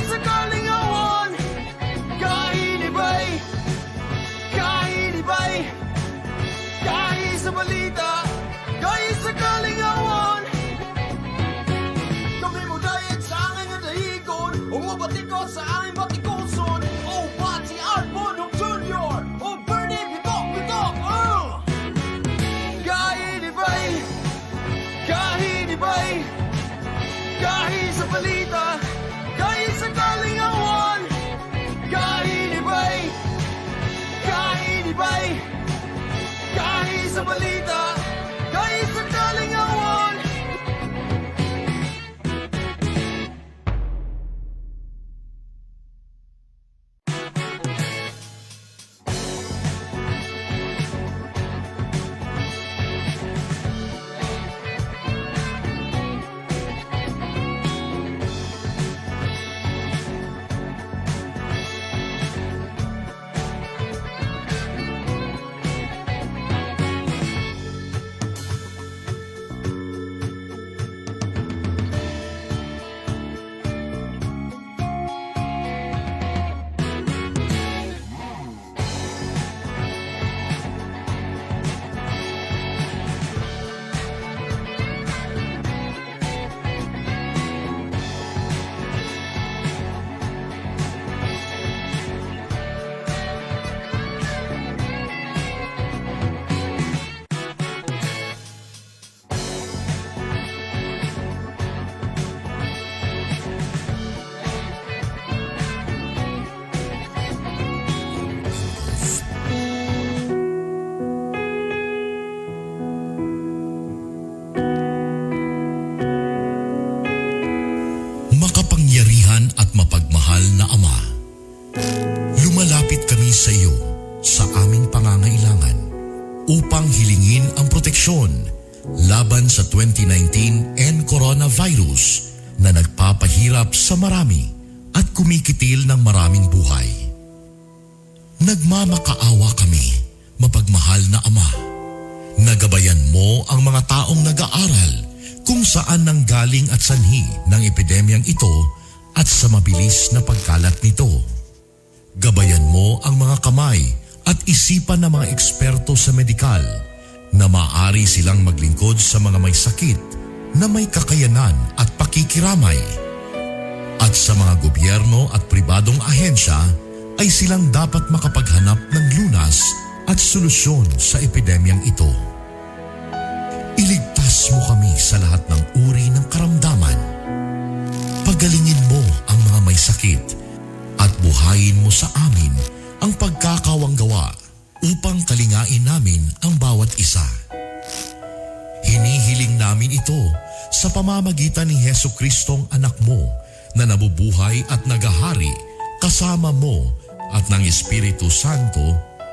Kahit sa kalingawan. Kahinibay, kahinibay. Kahit sa balita, kahit sa kalingawan. Kami mo dayat sa angay nga dahigon, umubatikot sa aming batikoson. O Bati Art Bonong Jr. O Bernie Bitok Bitok. Kahinibay, kahinibay. Kahit sa balita, kahit sa kalingawan. Kahinibay, kahinibay. Kahit sa balita, kahit sa kalingawan. Makapangyarihan at mapagmahal na Ama, lumalapit kami sa iyo sa aming pangangailangan upang hilingin ang proteksyon laban sa 2019 N coronavirus na nagpapahirap sa marami at kumikitil ng maraming buhay. Nagmamakaawa kami, mapagmahal na Ama. Nagabayan mo ang mga taong nag-aaral kung saan nanggaling at sanhi ng epidemyang ito at sa mabilis na pagkalat nito. Gabayan mo ang mga kamay at isipan ng mga eksperto sa medikal na maaari silang maglingkod sa mga may sakit na may kakayanan at pakikiramay. At sa mga gobyerno at pribadong ahensya ay silang dapat makapaghanap ng lunas at solusyon sa epidemyang ito. Iligtas mo kami sa lahat ng uri ng karamdaman. Pagalingin mo ang mga may sakit at buhayin mo sa amin ang pagkakawanggawa upang kalingain namin ang bawat isa. Hinihiling namin ito sa pamamagitan ni Heso Kristong anak mo na nabubuhay at nagahari kasama mo at ng Espiritu Santo,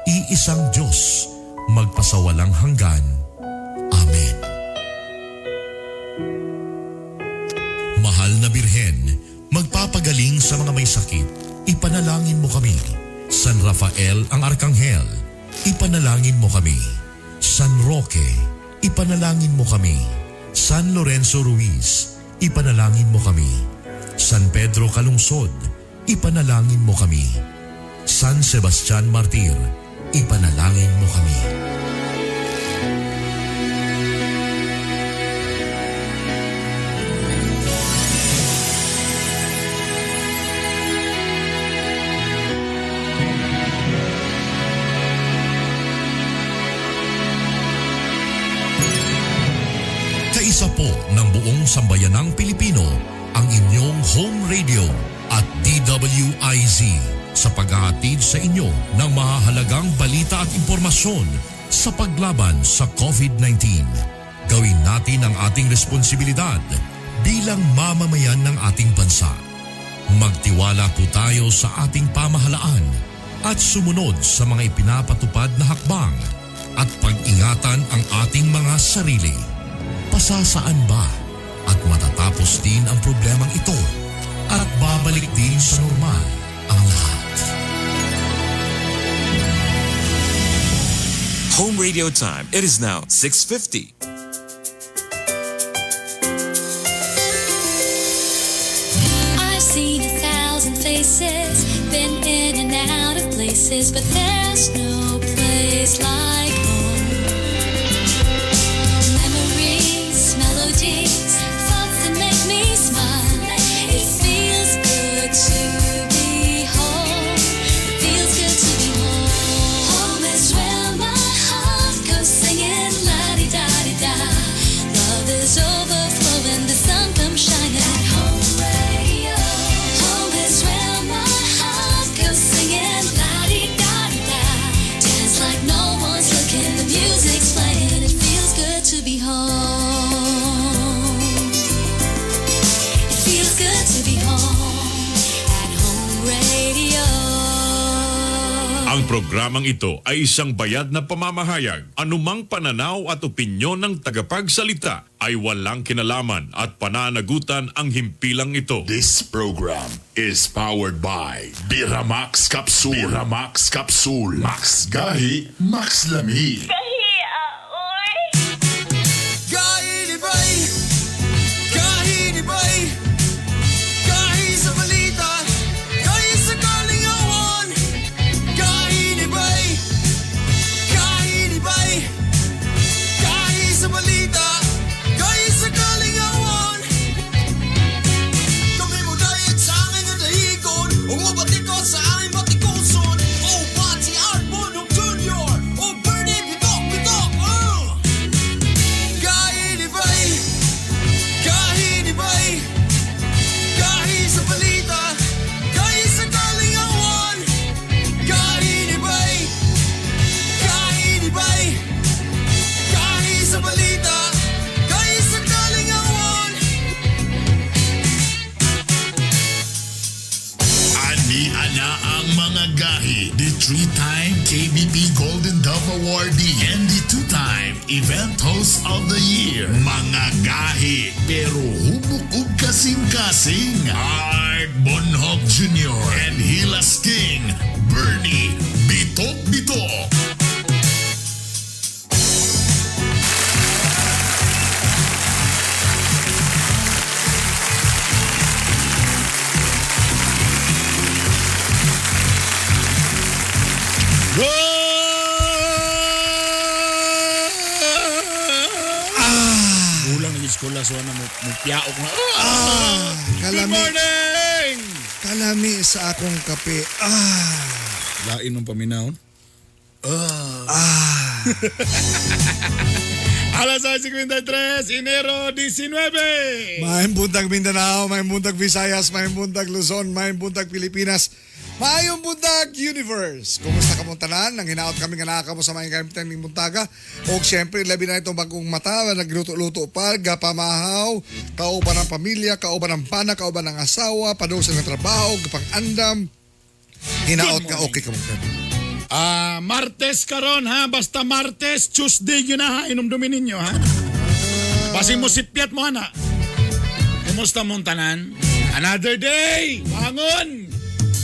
iisang Diyos, magpasawalang hanggan. Amen. Mahal na Birhen, magpapagaling sa mga may sakit, ipanalangin mo kami. San Rafael ang Arkanghel, ipanalangin mo kami. San Roque, ipanalangin mo kami. San Lorenzo Ruiz, ipanalangin mo kami. San Pedro Calungsod, ipanalangin mo kami. San Sebastian Martir, ipanalangin mo kami. Kaisa po ng buong sambayanang Pilipino ang inyong home radio at DWIZ sa paghahatid sa inyo ng mahahalagang balita at impormasyon sa paglaban sa COVID-19. Gawin natin ang ating responsibilidad bilang mamamayan ng ating bansa. Magtiwala po tayo sa ating pamahalaan at sumunod sa mga ipinapatupad na hakbang at pag-ingatan ang ating mga sarili. Pasasaan ba at matatapos din ang problemang ito at babalik din sa normal ang lahat. Home radio time. It is now 6:50. I've seen 1,000 faces, been in and out of places, but there's no place like home. Memories, melodies, thoughts that make me smile. It feels good to be home. It feels good to be home. Home is where my heart goes singing la di da di da. Love is overflowing, the sun comes shining. At home radio. Home is where my heart goes singing la di da di da. Dance like no one's looking, the music's playing. It feels good to be home. It feels good to be home at home radio. Ang programang ito ay isang bayad na pamamahayag. Anumang pananaw at opinyon ng tagapagsalita ay walang kinalaman at pananagutan ang himpilang ito. This program is powered by Biramax Capsule. Biramax Capsule. Max Gahi, Max Lami. Gahi ni Bay, gahi ni Bay, gahi sa balita, gahi sa kalingawan. Gahi ni Bay, gahi ni Bay, gahi sa balita, gahi sa kalingawan. Kami mo dayat sa aming dahigon, umubatikot sa aming batikuson. O Pati Art Bonong Jr., O Bernie Bitok Bitok. Gahi ni Bay, gahi ni Bay, gahi sa balita, gahi sa kalingawan. Gahi ni Bay, gahi ni Bay, gahi sa balita, gahi sa kalingawan. Ani ana ang mga gahi. The three-time KBP Golden Dove Awardee and the two-time Event Host of the Year. Mga gahi pero hubok ug kasing-kasing. Art Bonhoc Jr. and Hilas King Bernie Bitok Bitok. Kulang ng eskwela so na mo mo piaok na. Ah! Good Kalami, morning! kalami sa akong kape. Ah, Lain mong paminahon. Ah. Alas 6:53, Enero 19. Maayong buntag Mindanao, maayong buntag Visayas, maayong buntag Luzon, maayong buntag Pilipinas, maayong buntag Universe. Kumusta ka mong tanan? Nang hinaot kami nga naa kamo sa maayong kaimtang ning buntaga. O siyempre, labi na itong bagong mata, nagluto-luto pa, gapamahaw, kauban ng pamilya, kauban ng pana, kauban ng asawa, padusa ng trabaho, gapang-andam. Hinaot Good ka, morning. okay ka mong tanan. Ah, Martes karon ha, basta Martes, Tuesday yun na ha, inumdumin ninyo ha. Basin mo sipyat mo ana. Kumusta mong tanan? Another day! Bangon!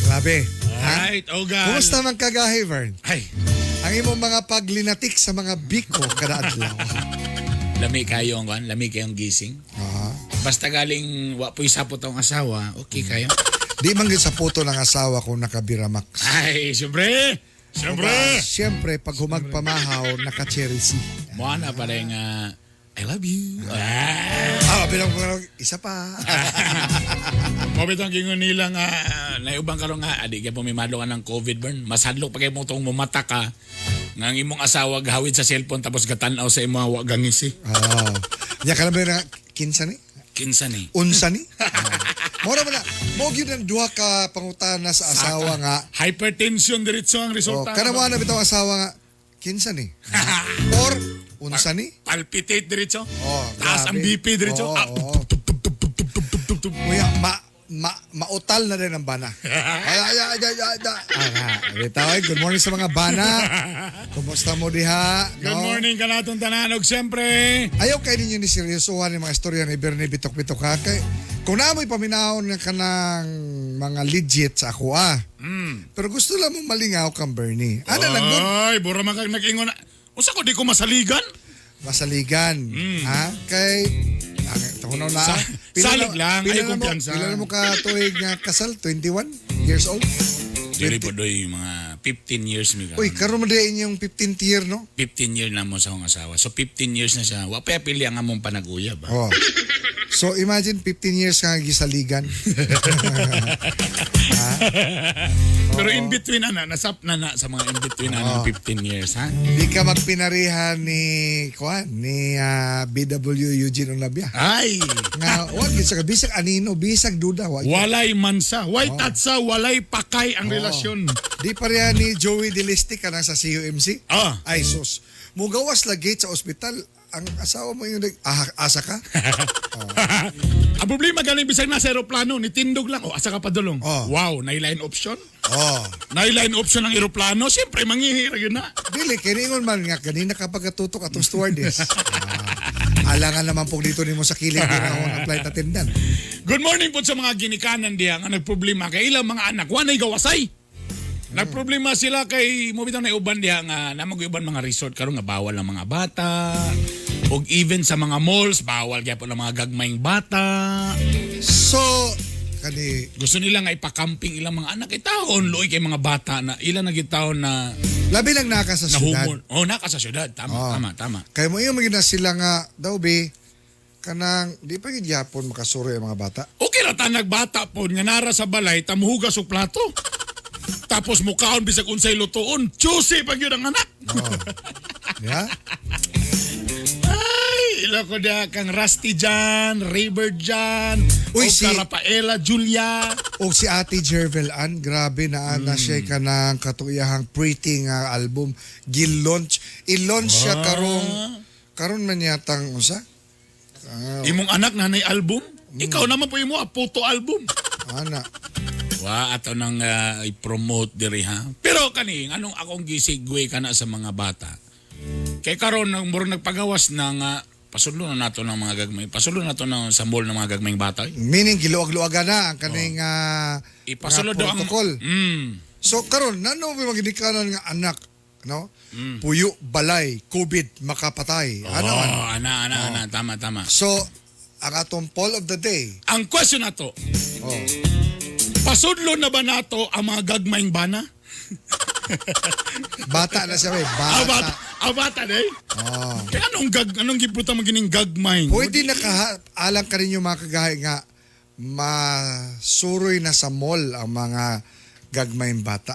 Grabe. Ha? Alright, ogal. Kumusta man kagahi, Vern? Ay, Ang imong mga paglinatik sa mga biko kada adlaw. lami kayo ang kwan, lami kayong gising. Ah. Basta galing wa po'y sapot ang asawa, okay kayo. Di man gyud sa puto ng asawa kung nakabiramax. Ay, siyempre! Siyempre! Siyempre, pag humagpamahaw, naka-cherry C. Mo na pala yung I love you. Ah! Ah, bilang ko isa pa. Mo bitong gingon nila nga naiubang karon nga adi kay pumimado ka ng COVID burn. Masadlok pa kay mo tong mumata ka nga ang imong asawa gahawid sa cellphone tapos gatan-aw sa imong wa gangisi. Oh. Nya ka na ba na kinsa ni? Kinsa ni? Unsa ni? Oh. Mora man na. Mo gyud ang duha ka pangutana sa asawa nga. Hypertension diretso ang Oh, resulta. kana mo na bitaw ang asawa nga kinsa ni? Or unsa ni? Palpitate diretso. Oh, Taas ang grabe. BP diretso. Oo, Ah, oo. tup, tup, tup, tup, tup, tup, tup, tup, tup. Kuya, ma mautal na rin ang bana. Ay, ay, ay, ay, ay, ay. Ah, bitaw, ay, good morning sa mga bana. Kumusta mo diha? Good No? morning kanatong tanan og siyempre. Ayaw kay ninyo ni seryosohan yung mga istorya ni Bernie Bitok-Bitok ha. Kay, kung naamoy paminahon nga kanang mga legit sa ako ah. Pero gusto lang mong malingaw kang Bernie. Ano lang gud? Ay, bura man kag nag-ingon. Unsa ko di ko masaligan? Masaligan. Ha? Kay, ang tuhunaw na. Sa, Salig lang, pila ay na mo- kumpiyansa. Pila na mo ka tuig nga kasal? 21 years old? Dili po doy mga 15 years mi Uy, karon mo din inyong 15th year, no? 15 year na mo sa akong asawa. So 15 years na siya. Wa pa pili ang among panag-uyab. Ah. Oh. So imagine 15 years ka nga gisaligan. Pero in between ana, nasap na na sa mga in between ana ng 15 years, ha? Di ka magpinarihan ni kuan ni BW Eugene Onabia. Ay, Nga wag gyud sa bisag anino, bisag duda wa. gyud. walay mansa, way tatsa, walay pakay ang relasyon. Di pareha ni Joey Delistic kanang sa CUMC. Ah. Ay sus. Mugawas lagi sa ospital ang asawa mo yung nag asa ka? Ang problema galing bisag na sa eroplano, ni tindog lang. O, asa ka padulong? Oh. Wow, na line option? Oh. Na line option ang eroplano, siyempre manghihira yun na. Dili kini ingon man nga kanina ka pagkatutok atong stewardess. Alangan naman po dito nimo sa kilid din ako ng flight attendant. Good morning po sa mga ginikanan diha nga nagproblema kay ilang mga anak wa nay gawasay. Nagproblema sila kay mo bitaw na uban diha nga namag uban mga resort karon nga bawal ang mga bata. Og even sa mga malls bawal gyapon ang mga gagmayng bata. So kani Gusto nila nga ipa-camping ilang mga anak. Itaon luoy kay mga bata na ilan na gid taon na labi lang naka sa syudad. nahumon. Oh, naka sa syudad. Tama, Oh. tama, tama. Kay mo iyo magina sila nga daw be kanang di pa gid gyapon makasuri ang mga bata. Okay ra ta nagbata po nga nara sa balay tamuhugas og plato. Tapos mukaon bisag unsay lutuon. Choosy pag yun ang anak. Oh. Yeah? Ay, ila ko da kang Rusty Jan, Raybird Jan, Uy, o si- Rafaela Julia. O si Ate Jervel Ann, grabe na na siya kanang katuyahang pretty nga album gi-launch. I-launch siya karong karon man yatang unsa? Imong anak na nay album. Ikaw naman po imo photo album. Ana. Wa ato nang i-promote diri ha. Pero kani anong akong gisigwe kana sa mga bata. Kay karon nang murag nagpagawas na nga pasudlo na nato ng mga gagmay. Pasudlo na nato ng sa mall ng mga gagmayng bata. eh. Meaning giluag-luagan na ang kaning Ipasulod nga daw ang protocol. Mm. So karon nano may maginikanan nga anak no? Puyo balay COVID makapatay. Ano man? Oh, ana ana ana tama tama. So ang atong poll of the day. Ang question nato, Oh. pasudlo na ba nato ang mga gagmayng bana? Bata na siya, eh. Ah, Bata. bata, ah, bata day. Oh. Kaya anong giputa mo gining gagmay? Pwede na alang ka rin yung mga kagahi nga masuroy na sa mall ang mga gagmayng bata.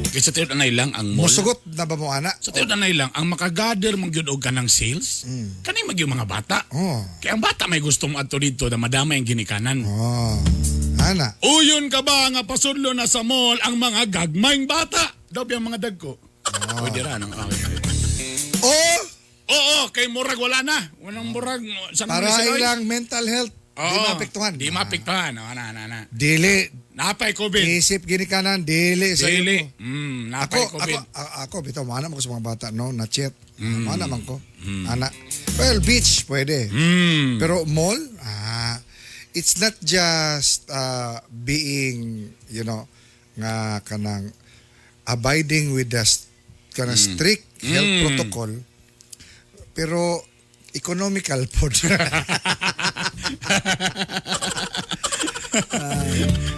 Kaya sa tiyon anay lang ang mall. Musugot na ba mo ana? Sa tiyon anay lang ang makagather man gyud og kanang sales. Kani magyud mga bata. Oh. Kaya ang bata may gusto mo adto dito na madamay ang ginikanan. Oh. Ana. Uyon ka ba nga pasudlo na sa mall ang mga gagmayng bata? Daw ang mga dagko. Pwede ra nang okay. Oh, Oo, kay murag wala na. Walang murag sa para ilang mental health di maapektuhan. Di maapektuhan. Oh, ana ana ana. Dili. Napay COVID. Isip ginikanan dili sa Dili. iyo. Napay Ako, COVID. ako, ako, bitaw, mana mo ko sa mga bata, no, na chat. Mana man ko. Ana. Well, beach, pwede. Pero mall, it's not just being, you know, nga kanang abiding with the kanang strict health protocol, pero economical po.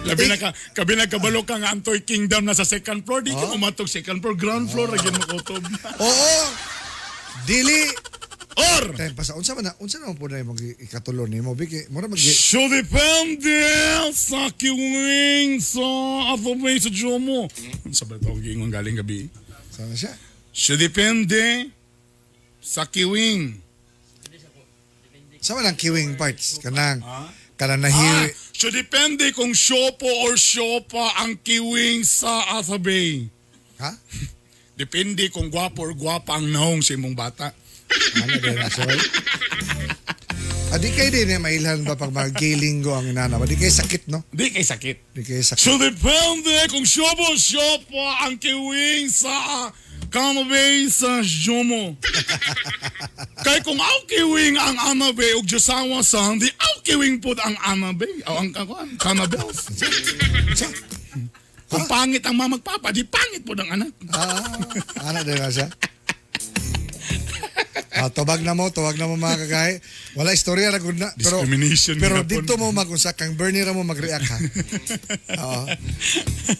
Labi na ka, kabi na kabalo ka nga ang Toy Kingdom na sa second floor. Di ka umatog second floor, ground floor, ra gyud makutob. Oo! Dili! Or, Time pa sa, unsa man na, unsa naman po na yung ikatulo nimo, Biki, mura mag so depende sa kiwing sa atobay sa jomo. Sa ba ito ang giingon galing gabi? Sana siya? So depende sa kiwing. Sa man ang queuing parts, kanang, kanang nahiwi. So depende kung siopo or siopa ang kiwing sa Athabay. Ha? Depende kung gwapo or gwapa ang naong sa imong bata. Ano din na, sorry? Adi kay din eh, mailhan ba pag mga gay-linggo ang inana? Di kay sakit, no? Di kay sakit. Di kay sakit. So depende kung siopo o siopa ang kiwing sa Kanabay sa Jomo. Kay kung aw kiwing ang Anabay ug Josawa Sandy, aw kiwing pud ang Anabay. Aw ang kakuan, Kanabels. Kung pangit ang mamagpapa, di pangit pud ang anak. Ah, ano din na siya? Ah, tubag na mo mga kagahi. Wala istorya ra gud na. Pero, Discrimination pero gihapon. dito mo magunsa kang Bernie ra mo mag-react ha. Oo.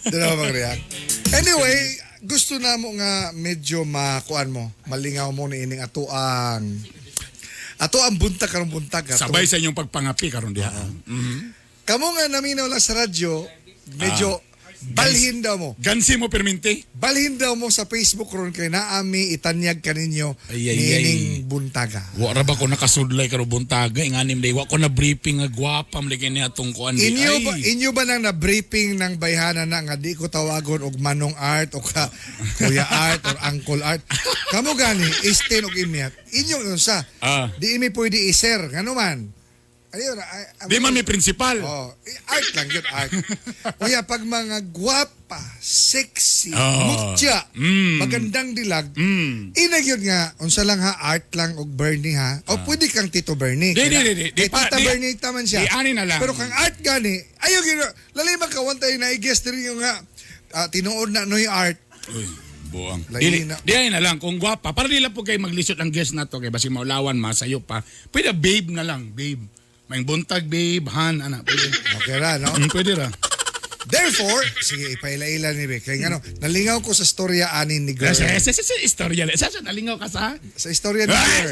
Dito mo mag-react. Anyway, gusto na mo nga medyo makuan mo, malingaw mo ni ining ato ang buntag karong buntag ato. Sabay sa inyong pagpangapi karon diha. Kamo nga naminaw lang sa radyo, medyo balhin daw mo. Gansi mo perminti. Balhin daw mo sa Facebook ron kay naami itanyag kaninyo Ay, ay, niining buntaga. Wa ra ba ko nakasudlay karon buntaga inganim day wa ko na briefing nga gwapa man lagi niya atong kuan di. Inyo Ay. ba, inyo ba nang na-briefing ng bayhana na nga di ko tawagon og Manong Art o ka Kuya Art or Uncle Art? Kamo gani, Isten og Imyat. Inyo unsa? Ah. Di imi pwede i-share ngano man. Ayun, Di man mi principal. Oh, eh, art lang yun, art. Kuya, pag mga gwapa, sexy, Oh. mutya, magandang dilag, inag yun nga, unsa lang ha, art lang og Bernie ha. O pwede kang Tito Bernie. Ah. Di, Kaya- di, di, di. Kay Di pa- Tita di- Bernie taman siya. di, ani na lang. Pero kang art gani, ayaw gino, lalima ka, one tayo na-guess rin yung nga, tinuod na noy art. Uy, buang. Lain Dili, na. di ay na lang kung gwapa para di lang po kay maglisod ang guest na to kay basi maulawan masayo pa. Pwede babe na lang, babe. May buntag babe, han ana pwede. Okay ra, no? Pwede ra. Therefore, sige, ipaila-ila ni Vic. Kaya nga, no, nalingaw ko sa storya ani ni girl. Sa sa sa istorya. Sa sa nalingaw ka sa? Sa istorya ni girl.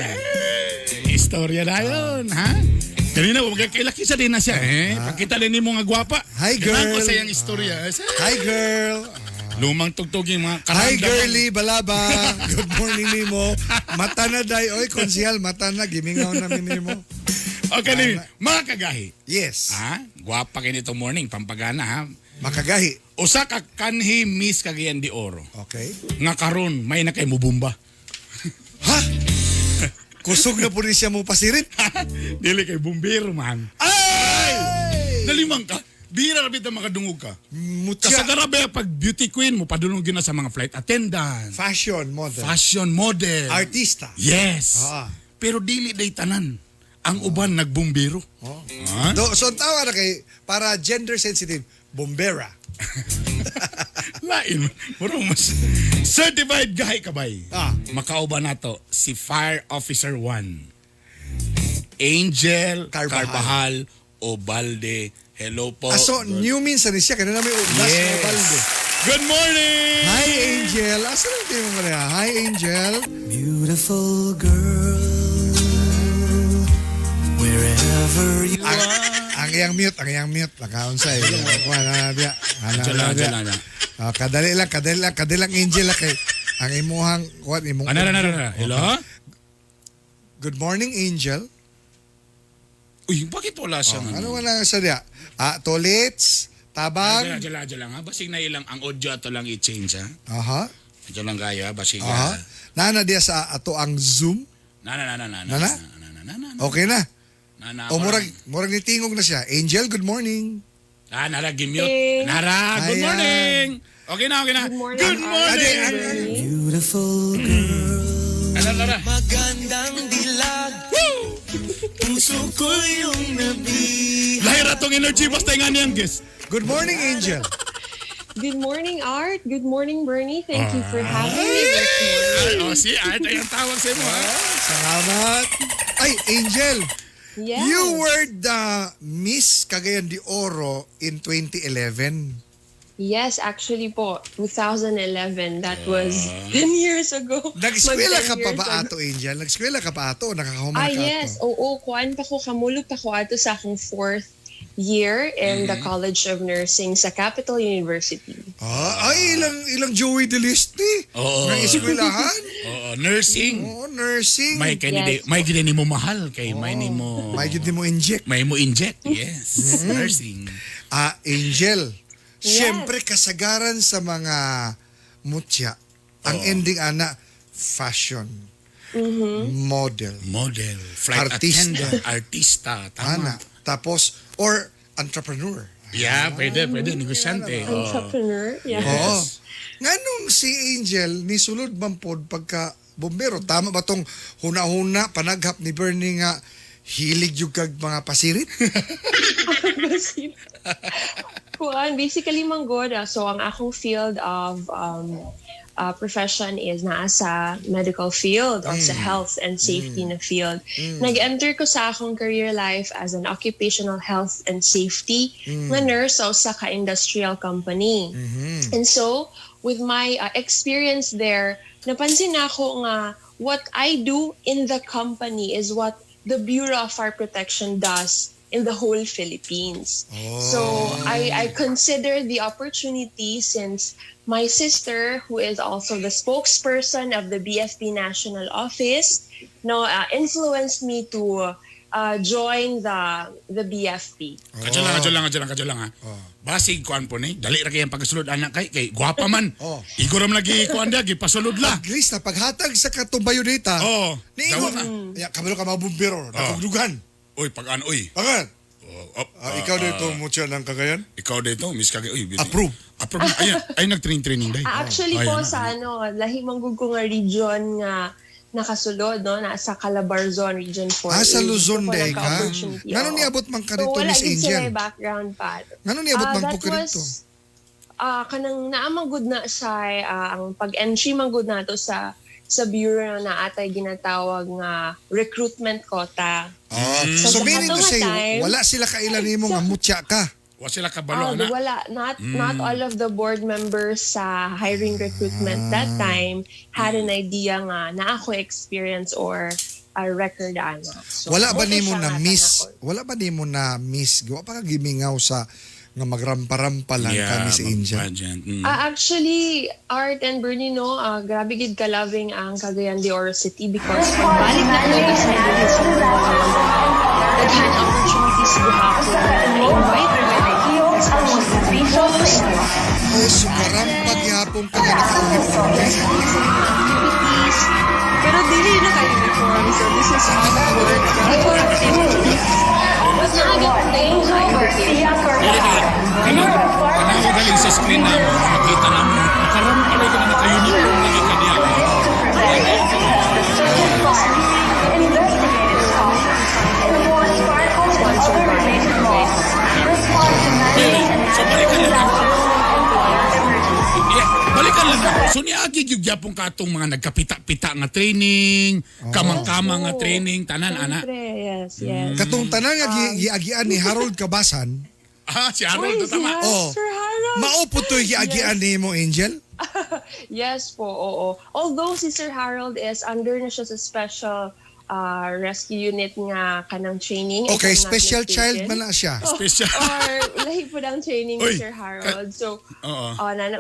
Istorya na yun, ha? Kanina, magkakailaki sa din na siya, eh. Pakita din ni mo nga gwapa. Hi, girl. Kailangan ko sa iyang istorya. Eh, Hi, girl. Lumang tugtog yung mga Hi, karamdaman. girly, balaba. Good morning nimo. Mata na day. Oy, konsihal, mata na. Gimingaw na nimo. Okay, ni, mga kagahi. Yes. Ha? Gwapa kayo nito morning, pampagana, ha? Makagahi. Usa ka kanhi Miss Cagayan de Oro. Okay. Nga karon may na kay mubumba. Ha? Kusog na po rin siya mo pasirit. Dili kay bumbero man. Ay! Nalimang ka. Bira ra bitaw makadungog ka. Mutya. Kasagara ba pag beauty queen mo padulong gyud na sa mga flight attendant, Fashion model. fashion model. Artista. Yes. Ah. Pero dili day tanan. Ang uban nagbumbero. Oh. Ha? Do, so ang tawa na kay, para gender sensitive, bombera. Lain. Muro mas certified guy kabay. Ah. Makauban nato si Fire Officer 1. Angel Carbajal. Carbajal Obalde. Hello po. Ah, so, new minsan ni siya. Kaya na may udas Yes. na balde. Good morning! Hi, Angel. Asa lang tayo mo kaya? Hi, Angel. Beautiful girl, wherever you Ang iyang mute, ang iyang mute. Nakaon sa eh. Kuha na na diya. Ana Diyan na lang, diya. diyan lang, diyan. Ah, kadali lang, kadali lang, kadali lang, Angel. ah, Kay, ang imuhang, kuha, imong... Ano, ano, ano, ano? Hello? Good morning, Angel. Uy, bakit wala siyang Ano wala sa diya? Ah, tolits, tabang. Diyan lang, diyan lang, diyan lang, ha? Basig na ilang, ang audio ato lang i-change, ha? Aha. Diyan lang kayo, ha? Basig, Aha. ha? Nana diya sa ato ang Zoom. Na, na, na, na, na, Na, na? na, na, na, na, na, Okay na. na, na, O murag, murag nitingog na siya. Angel, good morning. Ah, nara, gimute. Hey. Nara, good Ayan. morning. Okay na, okay na. Good morning. Good morning. Ade, ang- Beautiful girl, Ano, nara? magandang dilag. Puso ko yung nabi. Lahira tong energy, basta nga niyang guest. Good morning, Angel. Good morning, Art. Good morning, Bernie. Thank you for having me this morning. Ay, oh, si Art, ay ang tawag sa imo, ha? Salamat. Ay, Angel. Yes. You were the Miss Cagayan de Oro in 2011. Yes, actually po, 2011. That was 10 years ago. Nag-eskwela Mag-10 ka pa years ba ago. ato, Angel? Nag-eskwela ka pa ato? o Nakakahuman Ah, ka yes. ato? Oo, kuan pa ko, kamulo pa ko ato sa akong fourth year in the College of Nursing sa Capital University. Ah, ay, ilang ilang Joey Deliste. Oo. Nang eskwelahan. Oo, nursing. Oo, nursing. May kay Yes. may gid ni mo mahal kay may ni mo May gid mo inject. may mo inject. Yes. Nursing. Ah, Angel. Yes. Siyempre, kasagaran sa mga mutya, ang ending ana, fashion, model, Model, flight Artista. attendant, artista, tama. ana. Tapos, or entrepreneur. Yeah, pwede, pwede, negosyante. Oo. Entrepreneur. Yeah. Oo. Nganong si Angel ni sulod man pod pagka bombero? Tama ba tong huna-huna panaghap ni Bernie nga hilig yung kag mga pasirit? Kuan, basically manggoda. So ang akong field of profession is naa sa medical field or sa health and safety na field. Nag-enter ko sa akong career life as an occupational health and safety nga nurse sa usa ka industrial company. And so, with my experience there, napansin nako nga what I do in the company is what the Bureau of Fire Protection does in the whole Philippines. So I consider the opportunity since my sister, who is also the spokesperson of the BFP National Office, no, influenced me to join the BFP. Kadyo lang, kadyo lang, kadyo lang, kadyo lang ha. Basig kuan po ni, dali ra kay ang pagkasulod anak kay kay gwapa man. Oh. Igor man lagi kuan dia gipasulod la. At least na paghatag sa katong biodata, Oo. niingon, Dawa na. ya, kabalo ka mga bumbero, nakugdugan. Uy, pag ano, uy. Bakit? Oh, op, Ah, ikaw dito, mutya ng Cagayan? Ikaw dito, Miss Cagayan. Uy, beauty. Approve. Approve. Ay, ay nag-training training day. Ah, actually Ay, po ano. sa ano, lahi man gud ko nga region nga nakasulod no, nasa Calabarzon Region 4. Ah, sa Luzon Dito ko day ka? nagka-opportunity, Ngano oo. niabot man ka So, dito, wala Miss gid sila Angel? yung background pa. Ngano niabot Ah, man po that ka dito? was, kanang naamang good na siya, ang pag-entry man gud nato sa bureau na naatay ginatawag nga recruitment quota. Ah, So, so sa meaning to katong say, time- wala sila kailan nimo nga mutya ka. Wa sila kabalo Ah, ana. wala. Not all of the board members sa hiring recruitment that time had an idea nga na ako experience or a record ana. So, Wala ba okay nimo siya na nga miss? tanakon. Wala ba nimo na miss? Gawa pa ka gimingaw sa nga magrampa-rampa lang ka, Miss Angel. mag-pageant. Mm. Ah, actually, Art and Bernie, no, grabe gid ka-loving ang Cagayan de Oro City because pagbalik na ko sa sa daghan opportunities gihapon na na-invite ko, especially to be host, Oh, so karampa gihapon ka nga naka-uniform. activities. Pero dili na ka-uniform, so this is off work activities. But naaga ko na yung invitation. Kanang kanang galing sa screen na mo, nakita na mo. Nakarampa lang ka na naka-uniform lagi ka diya. So balikan lang ako. Yeah, balikan lang ako. So niagi gyud gyapon katong mga nagkapita-pita nga training, kamang-kamang nga training, tanan ana. Siyempre, yes. Katong tanan nga giagian ni Harold Cabasan, Ah, si Harold Uy, to si tama. Harold, Oh. Sir Harold. mao po to'y giagian nimo, Angel? Yes po, oo. Although si Sir Harold is under na siya sa special rescue unit nga kanang training, if Okay, I'm not special child mistaken. man na siya. Special. Or lahi po ng training Uy, ni Sir Harold. So, Oo.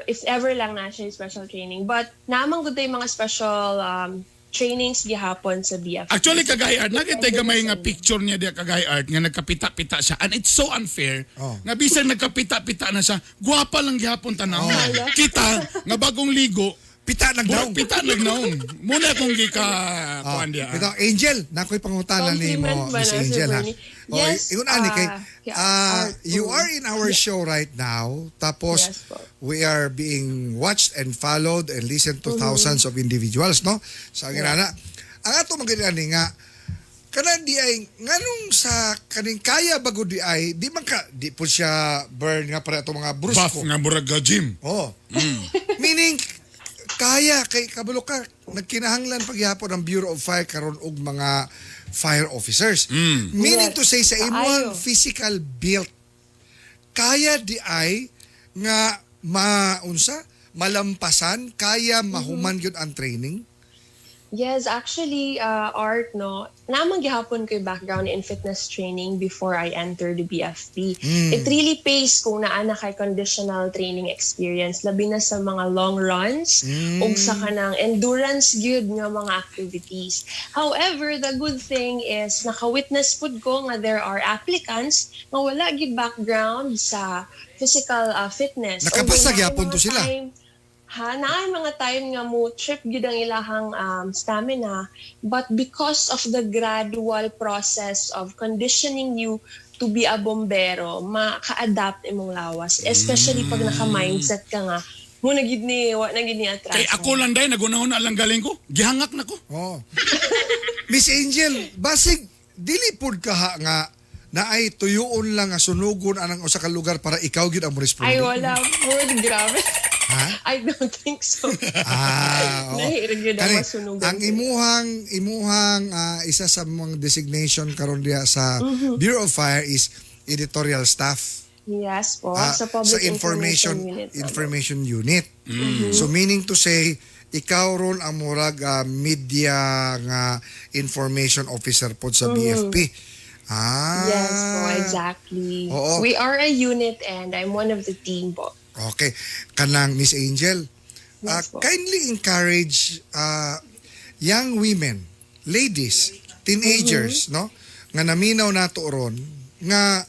if ever lang na siya yung special training. But naamang gud yung mga special trainings gihapon sa BFP. Actually, Kagay Art, nakita gamay nga picture niya diya Kagay Art nga nagkapita-pita siya. And it's so unfair Oh. nga bisan nagkapita-pita na siya, gwapa lang gihapon tanaw. Oh. Kita nga bagong ligo, Pita nagdaong. murag pita nagnaong. Muna kung gika kuan diya. Bitaw, Angel, nakoy pangutana nimo, Compliment ba Miss na, Sir Angel ha. Bernie? Oh, Yes, ingon ani kay yeah, ah, Art, you mm. are in our show right now. Tapos Yes po. we are being watched and followed and listened to thousands of individuals, no? Sa so, ang ana, ang ato magani ani nga kanan di ay nganong sa kaning kaya bago di ay di man ka di po siya burn nga para ato mga Buff brusko. nga murag ga gym. Oh. Meaning kaya kay kabalo ka nagkinahanglan pagyapon ang Bureau of Fire karon og mga fire officers. Meaning Yes. to say sa imong Kaayo. physical build kaya di ay nga maunsa malampasan kaya mahuman gyud ang training. Yes, actually, Art, no, naman gihapon ko yung background in fitness training before I entered the BFP. It really pays kung naa na kay conditional training experience, labi na sa mga long runs ug sa kanang endurance gyud nga mga activities. However, the good thing is naka-witness pud ko nga there are applicants nga wala gyud background sa physical fitness. Nakapasa Although naay gyapon mga to sila. time- ha naay mga time nga mo trip gyud ang ilahang stamina, but because of the gradual process of conditioning you to be a bombero, maka-adapt imong lawas, especially pag naka-mindset ka nga mo na gid ni wa na gid ni atras. Kay ako lang day nagunahon lang galing ko. Gihangak na ko. Oh. Miss Angel, basig dili pud ka ha nga naay tuyuon lang nga sunugon anang usa ka lugar para ikaw gyud ang Ay moresponde. wala food, grabe. Ha? I don't think so. Ah, oo. Lahi ra gyud ang Kani, masunugan. ang imuhang isa sa mga designation karon diha sa Bureau of Fire is editorial staff. Yes po, Ah, sa Public sa information Unit. Information Unit. So meaning to say, ikaw ron ang murag media nga information officer pod sa BFP. Ah. Yes po, exactly. Oo. We are a unit and I'm one of the team po. Okay. Kanang Miss Angel, Yes po. kindly encourage young women, ladies, teenagers, no? Nga naminaw nato ron nga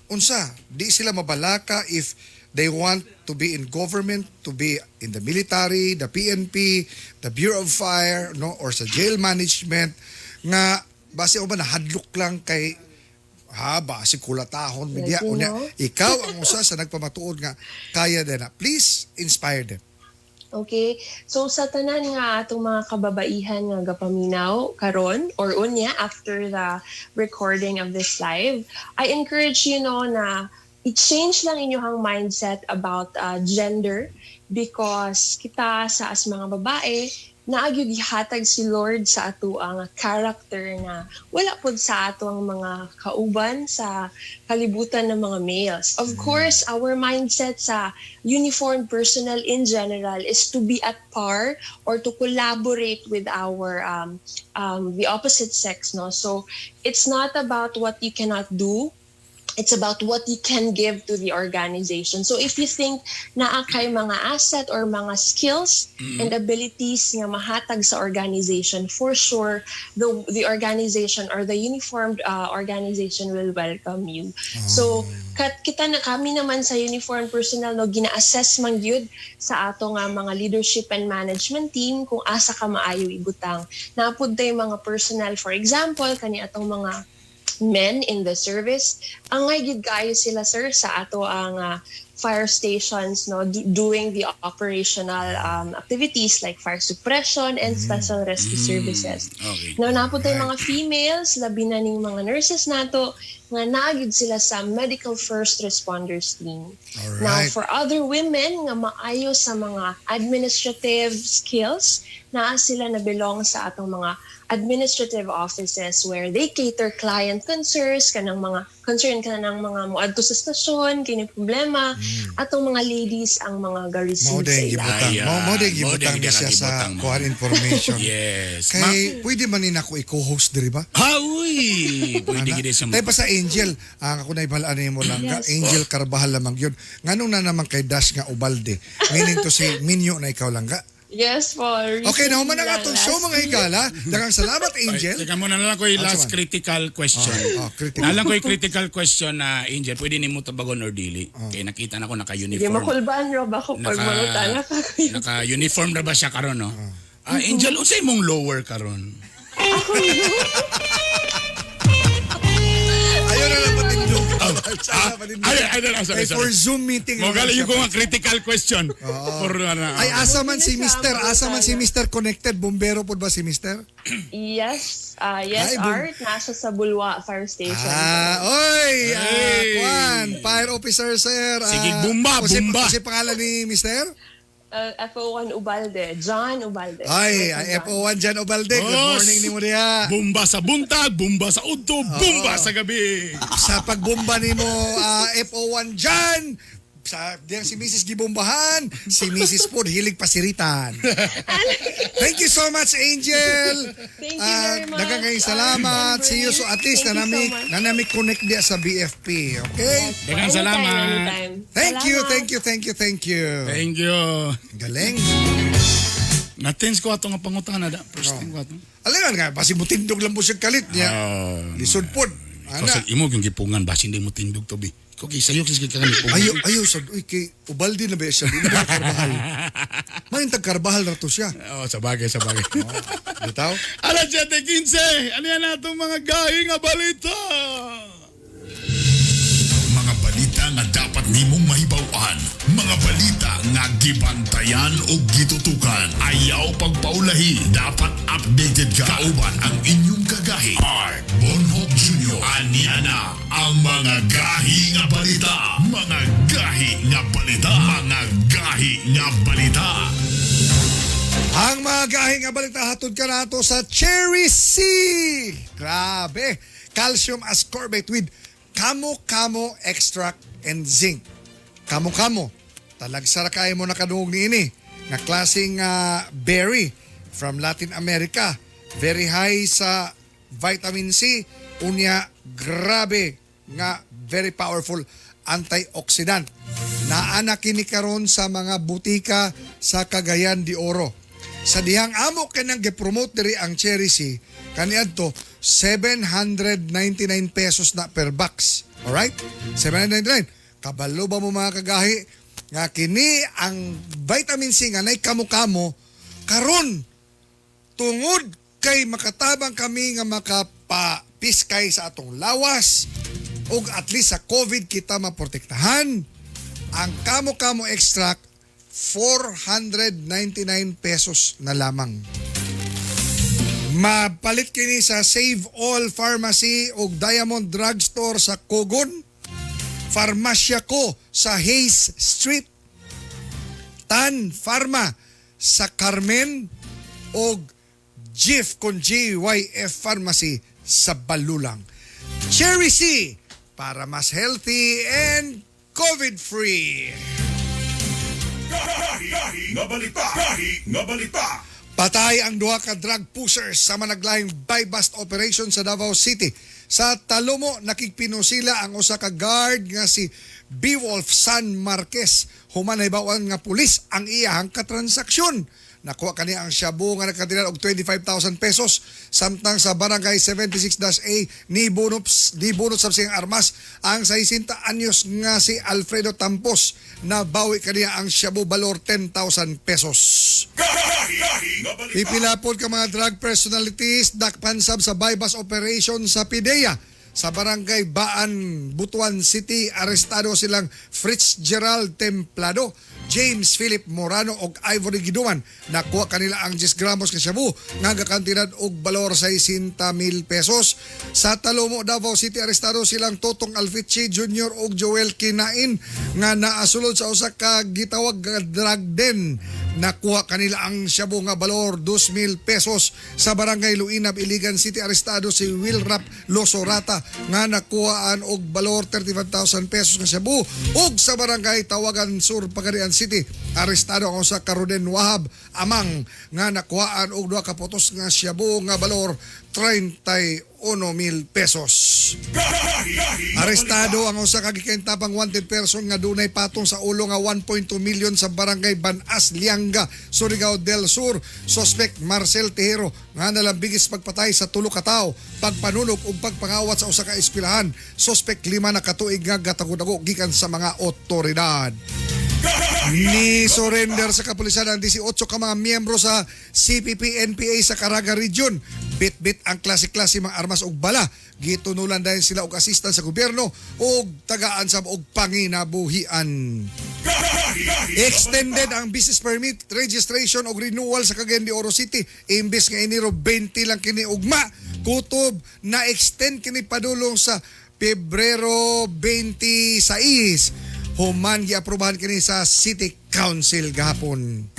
unsa, di sila mabalaka if they want to be in government, to be in the military, the PNP, the Bureau of Fire, no, or sa jail management nga base o ba nahadlok lang kay ha base kulatahon media Lagi, unya no? ikaw ang usa sa nagpamatuod nga kaya din na. Please inspire them. Okay? So sa tanan nga atong mga kababaihan nga gapaminaw karon or unya after the recording of this live, I encourage you, no, na i-change lang inyong mindset about gender because kita sa as mga babae naa gyud gihatag si Lord sa ato ang character na wala pod sa ato ang mga kauban sa kalibutan ng mga males. Of course, our mindset sa uniformed personnel in general is to be at par or to collaborate with our the opposite sex, no? So it's not about what you cannot do, it's about what you can give to the organization. So if you think naa kay mga asset or mga skills and abilities nga mahatag sa organization, for sure the organization or the uniformed organization will welcome you. So kat kita na kami naman sa uniformed personnel, no, gina-assess man gyud sa ato nga mga leadership and management team kung asa ka maayo ibutang. Naa pud tay mga personnel, for example, kani atong mga men in the service, angay gid kaayo sila, sir, sa ato ang fire stations, no, doing the operational activities like fire suppression and special rescue services. Now, naa pud tay mga females, labi na ning mga nurses nato nga naa gyud sila sa medical first responders team. Now, for other women nga maayo sa mga administrative skills, naa sila na belong sa atong mga administrative offices where they cater client concerns, kanang mga concern kanang mga muadto sa stasyon, kini problema, atong mga ladies ang mga ga-receive Mao sa din ila. gibutang. Ayan. Mao din Mao gibutang din ni siya sa gibutang mo. kuan information. Yes. Kay pwede man ni nako i-co-host diri ba? Ha, uy! Pwede gid sa Tay pa sa Angel, ang ako na ibalaan nimo lang Yes. Angel Carbajal lamang yun. Nganong na naman kay Dash nga Ubalde? Meaning to say, minyo na ikaw lang ga. Yes po. Okay, nahuman ang atong Last show, mga higala. Daghang salamat, Angel. Ay, teka muna na lang ko yung Ah, last sige. critical question. Oh, critical. Na lang ko yung critical question na Angel, pwede nimo tubagon or dili. Kay nakita na ko Hindi naka-uniform. makulbaan rob ako pag mangutana ka. Naka-uniform na ba siya karon, no? Ah, Angel, unsay imong lower karon? Ayaw na lang patindog. Ah, ay, ay, ay, sorry, Kay for sorry. Zoom meeting. Mo naman gali siya. yung ko nga critical question. For, ano, Ay, asa man si Hindi siya Mister? Asa man si mangutana. Mister connected? Bombero po ba si Mister? Yes, yes, Ay, Art. Nasa sa Bulwa Fire Station. Ah, oy, ah, Hey. Kwan, fire officer sir. Ah, Sige, bumba, bumba. Kasi pangalan ni Mister? FO1 Ubalde, John Ubalde. Ay, Michael ay John. FO1 Jan Ubalde. Good Boss. morning ni mo diha. Bumba sa buntag, bumba sa udto, bumba sa gabi. Sa pagbomba nimo FO1 Jan, sa diyang si Mrs. gibombahan, si Mrs. pod hilig pasiritan. Thank you so much, Angel. Thank you very much. Daghang kayong salamat. See you so at least Thank you so nanami much. nanami connect diya sa BFP, okay? Daghang Anytime, salamat. anytime. Thank you, Salamat. thank you, thank you, thank you. Thank you. Galing. Natens ko ato nga pangutana da. First time ko ato. Alingan nga, basi mutindog lang po siya kalit niya. Lisod pod. Ikaw Ana. sa imo yung gipungan basin di mo tindog to bi. Ikaw kay sayo kasi ka kami Ayo, ayo, sad, uy, kay Ubaldi na ba siya? Di na ba Carbajal? May tag Carbajal na to siya. Oh, sa bagay, sa bagay. Bitaw? Alas 7:15. Ano yan atong mga gahi nga balita? Mga balita nga dapat nimong mahibaw-an. Mga balita nga gibantayan o gitutukan. Ayaw pagpaulahi. Dapat updated ka. Kauban ang inyong kagahi. Art Bonhoc Jr. Aniya na ang mga gahi nga balita. Mga gahi nga balita. Mga gahi Gahi nga balita. Ang mga gahi nga balita hatod ka nato sa Cherry C. Grabe. Calcium ascorbate with kamo-kamo extract and zinc. Kamo-kamo. Talagsara kayo mo nakadungog niini nga klaseng berry from Latin America. Very high sa vitamin C. Unya, grabe nga very powerful antioxidant. Naa na kini karon sa mga butika sa Cagayan de Oro. Sa dihang amo kanang gipromote diri ang Cherry C, kaniadto 799 pesos na per box. Alright? 799. Kabalo ba mo mga kagahi nga kini ang vitamin C nga nay kamo-kamo karon tungod kay makatabang kami nga makapapiskay sa atong lawas ug at least sa COVID kita maprotektahan. Ang kamo-kamo extract 499 pesos na lamang. Mapalit kini sa Save All Pharmacy ug Diamond Drugstore sa Kogon, Farmasya ko sa Hayes Street, Tan Pharma sa Carmen ug GIF kon GYF Pharmacy sa Balulang. Cherry C para mas healthy and COVID-free. Gahi nga balita. Gahi nga balita. Patay ang duha ka drug pushers sa managlahing buy-bust operation sa Davao City. Sa Talomo, nakigpinusila ang usa ka guard nga si Beowulf San Marquez. Human nahibaw-an nga pulis ang iyahang katransaksyon. Nakuha kani ang shabu nga nakadilal og 25,000 pesos samtang sa barangay 76-A ni bunot sab siyang armas ang 60 anyos nga si Alfredo Tampos. Nabawi kaniya ang shabu balor 10,000 pesos. Gahi nga balita. Pipilapod ka mga drug personalities dakpan sab sa bypass operation sa PIDEA. Sa barangay Baan, Butuan City, arestado silang Fritz Gerald Templado, James Philip Morano og Ivory Giduman. Nakuha kanila ang 10 gramos ka shabu nga gakantidad og balor 60,000 pesos. Sa Talomo, Davao City, arestado silang Totong Alfiche Jr. og Joel Kinain nga naasulod sa usa ka gitawag nga drug den. Nakuha kanila ang shabu nga balor 2,000 pesos. Sa barangay Luinab, Iligan City, arestado si Wilrap Losorata nga nakuhaan og balor 35,000 pesos nga shabu. Ug sa barangay Tawagan Sur, Pagadian City, arestado ang usa ka Roden Wahab Amang nga nakuhaan og duha ka putos nga shabu nga balor 31,000 pesos. Arestado ang usa ka gikentapang wanted person nga dunay patong sa ulo nga 1.2 million sa barangay Banas, Lianga, Surigao del Sur. Suspect Marcel Tejero nga nalambigis pagpatay sa tulo ka tawo, pagpanunog ug pagpangawat sa usa ka eskwelahan. Suspect 5 na katuig nga gatago-dago gikan sa mga otoridad. Ni surrender sa kapulisan ang 18 ka mga miyembro sa CPP-NPA sa Caraga Region. Bit-bit ang klase-klase mga armas ug bala. Gitunulan dahil sila og assistance sa gobyerno ug tagaan sa og panginabuhian. Extended ang business permit, registration og renewal sa Cagayan de Oro City. Imbes nga Enero 20 lang kini ugma, kutob na extend kini padulong sa Pebrero 26. Human giaprobahan kini sa City Council gahapon.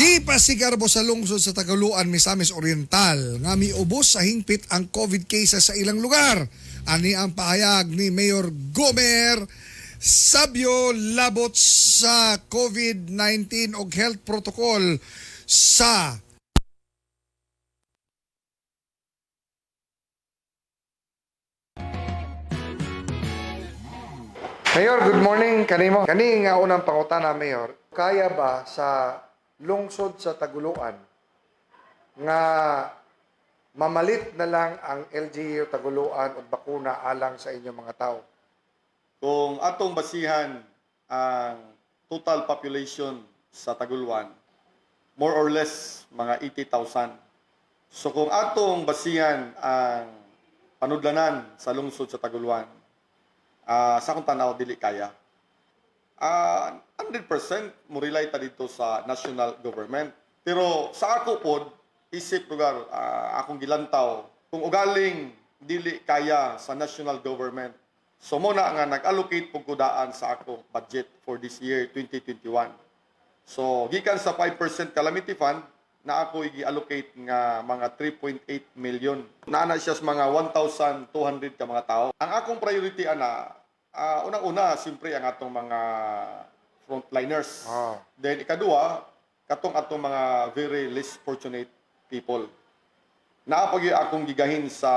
Gipasigarbo sa lungsod sa Tagaluan, Misamis Oriental nga miubos sa hingpit ang COVID cases sa ilang lugar. Ani ang pahayag ni Mayor Gomer Sabio labot sa COVID-19 og health protocol sa Mayor, good morning kanimo. Kani nga unang pangutana, Mayor, kaya ba sa lungsod sa Taguluan nga mamalit na lang ang LGU Taguluan og bakuna alang sa inyong mga tao? Kung atong basihan ang total population sa Taguluan, more or less mga 80,000. So kung atong basihan ang panudlanan sa lungsod sa Taguluan, sa akong tanaw dili kaya. 100% mo rely ta dito sa national government. Pero sa ako pod, isip lugar, akong gilantaw, kung ugaling dili kaya sa national government, So mo na nga nag-allocate pug ko daan sa akong budget for this year 2021. So gikan sa 5% calamity fund na ako gi-allocate nga mga 3.8 million. Naa na siya sa mga 1,200 ka mga tao. Ang akong priority ana, unang-una siyempre ang atong mga frontliners. Then ikaduha, katong atong mga very less fortunate people. Naa pa gyud akong gigahin sa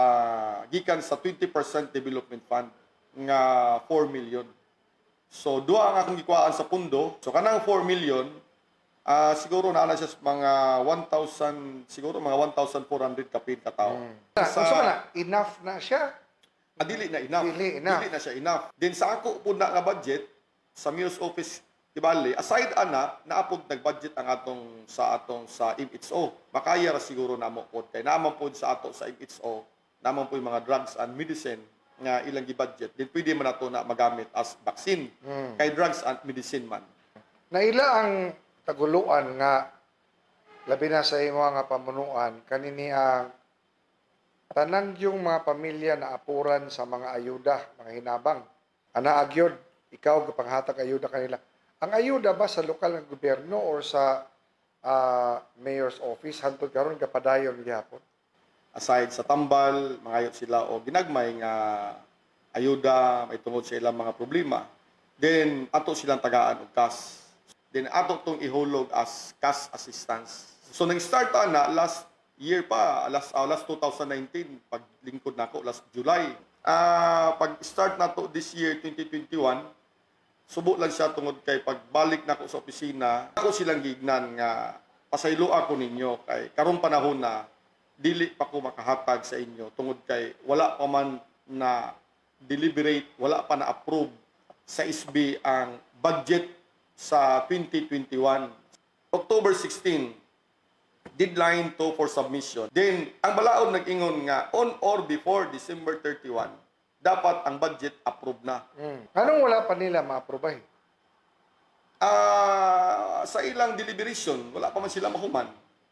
gikan sa 20% development fund nga 4 million. So duha ang akong gikuhaan sa pundo. So kanang 4 million, siguro naa na siya sa mga 1,000, siguro mga 1,400 kapin ka tao. Sa, unsa man na, enough na siya? Dili na enough. Dili enough. Dili na siya enough. Then sa ako po na nga budget sa Mayor's Office ibali, aside ana, naapod nag-budget ang atong sa MHO. Makaya ra siguro namo pod kay naman pod sa ato sa MHO, naman po yung mga drugs and medicine nga ilang gi-budget. Then pwede man nato na magamit as vaccine. Kay drugs and medicine man. Naila ang taguluan nga labi na sa imo nga pamunuan kanini ang tanan yung mga pamilya na apuran sa mga ayuda, mga hinabang. Ana agyod, ikaw gapanghatag ayuda kanila. Ang ayuda ba sa lokal nga gobyerno or sa mayor's office hantod karon gapadayon gihapon? Aside sa tambal, mangayot sila o ginagmay nga ayuda may tungod sa ilang mga problema. Then ato silang tagaan og cash. Then ato tong ihulog as cash assistance. So nang start na last year pa, last 2019 paglingkod nako last July. Pag start nato this year 2021, subo lang siya tungod kay pagbalik nako sa opisina, ako silang giignan nga pasaylo ako ninyo kay karong panahon na dili pa ko makahatag sa inyo tungod kay wala pa man na deliberate, wala pa na approve sa SB ang budget sa 2021. October 16, deadline to for submission. Then, ang balaod nag-ingon nga on or before December 31, dapat ang budget approved na. Anong wala pa nila ma-aprobay? Sa ilang deliberation, wala pa man sila mahuman.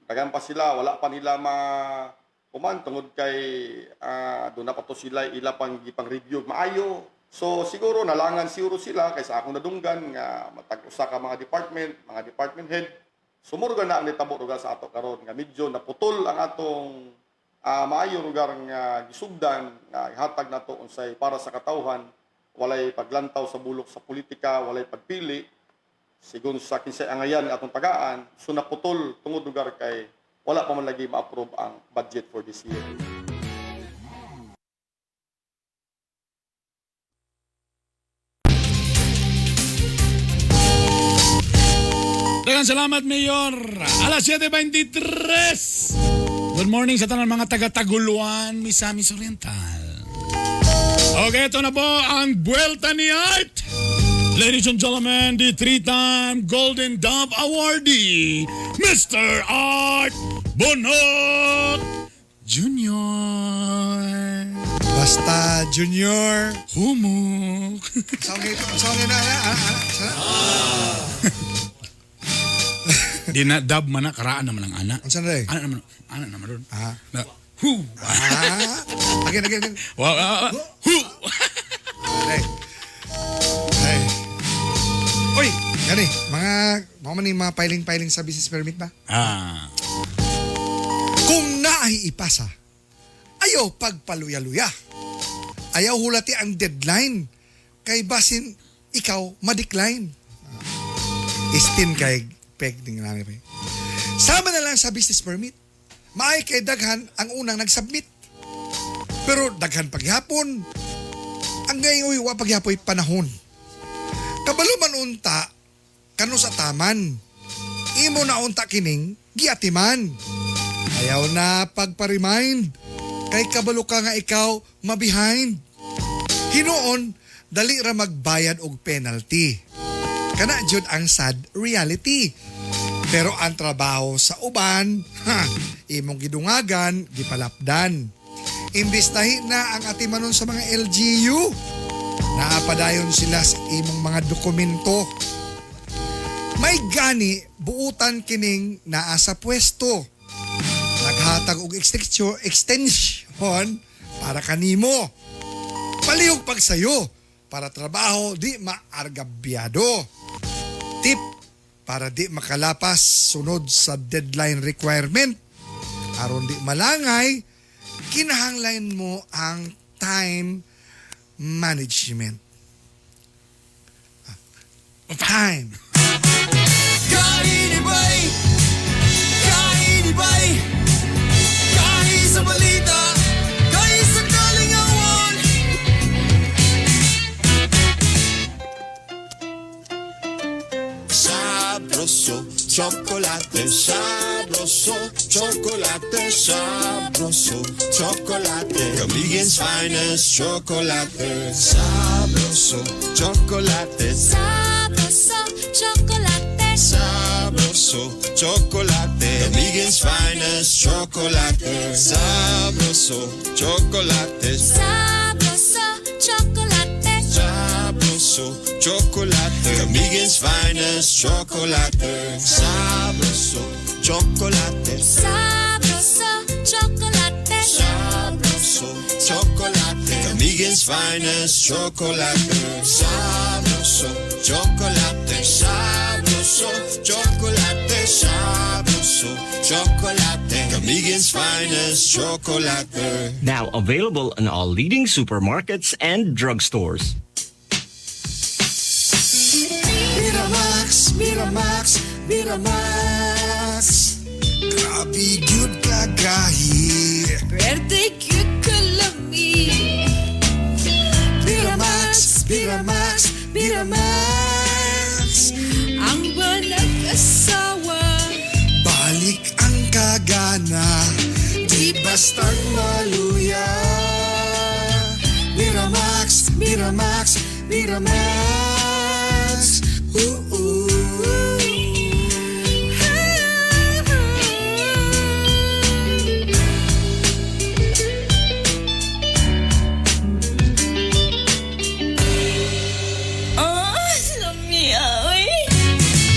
Daghan pa sila, wala pa nila mahuman tungod kay doon na pa to sila ila pang gipang review maayo. So siguro nalangan siguro sila kay sa akong nadunggan nga matag usa ka mga department head. Sumurga na ang nitabo lugar sa ato karon nga medyo naputol ang atong maayo lugar nga gisugdan nga ihatag nato unsay para sa katawhan, walay paglantaw sa bulok sa politika, walay pagpili sigon sa kinsay angayan nga atong tagaan. So naputol tungod lugar kay wala pa man lagi ma-approve ang budget for this year. Daghang salamat, Mayor. Alas 7:23. Good morning sa tanan mga taga-Taguluan, Misamis Oriental. Okay, ito na po ang Buelta ni Art. Ladies and gentlemen, the three-time Golden Dove awardee, Mr. Art Bonot Jr. Basta Junior. Humok. Saan na, Di na dub man na, karaan naman ang ana. Ang saan na eh? Ana naman, ana naman ron. Ah. Na, hu. Ah. Again, again, again. Wow, hu. Ay. Ay. Uy, gani, mga man yung mga piling-piling sa business permit ba? Kung naay ipasa, ayaw pagpaluya-luya. Ayaw hulati ang deadline. Kay basin ikaw ma-decline. Istin kay peg ning nami pa. Sama na lang sa business permit. Maay kay daghan ang unang nag-submit. Pero daghan paghapon. Ang ngayon wa paghapoy panahon. Kabalo man unta kano sa taman. Imo na unta kining giatiman. Ayaw na pagpa-remind. Kay kabalo ka nga ikaw mabehind. Hinuon, dali ra magbayad og penalty. Kana jud ang sad reality. Pero ang trabaho sa uban, ha, imong gidungagan, gipalapdan. Imbis tahi na ang atimanon sa mga LGU, naapadayon sila sa imong mga dokumento. May gani buutan kining naa sa pwesto. Naghatag og extension para kanimo. Palihog pagsayo. para trabaho di maargabyado. Tip para di makalapas sunod sa deadline requirement. Aron di malangay, kinahanglan mo ang time management. Time. Kainibay! Kainibay! Kahi sa balita, kahi sa kalingawan. Sabroso, chocolate, sabroso, chocolate, sabroso, chocolate. Camiguin's finest chocolate. Sabroso, chocolate, Sabroso, chocolate. Sabroso, chocolate. Camiguin's finest chocolate. Sabroso, chocolate, Sabroso, chocolate. Sabroso, chocolate. Camiguin's finest chocolate. Sabroso, chocolate. Sabroso, chocolate. Sabroso, chocolate. Camiguin's finest chocolate. Sabroso, chocolate. Sabroso, chocolate. Sabroso, chocolate. Camiguin's finest chocolate. Now available in all leading supermarkets and drugstores. Miramax, Miramax, Miramax. Grabe gyud kagahi. Pwerte gyud kalami. Miramax, Miramax, Miramax. Ang walang asawa. Balik ang kagana, di bastang maluya. Miramax, Miramax, Miramax. Ooh, ooh. Oh, lami ay.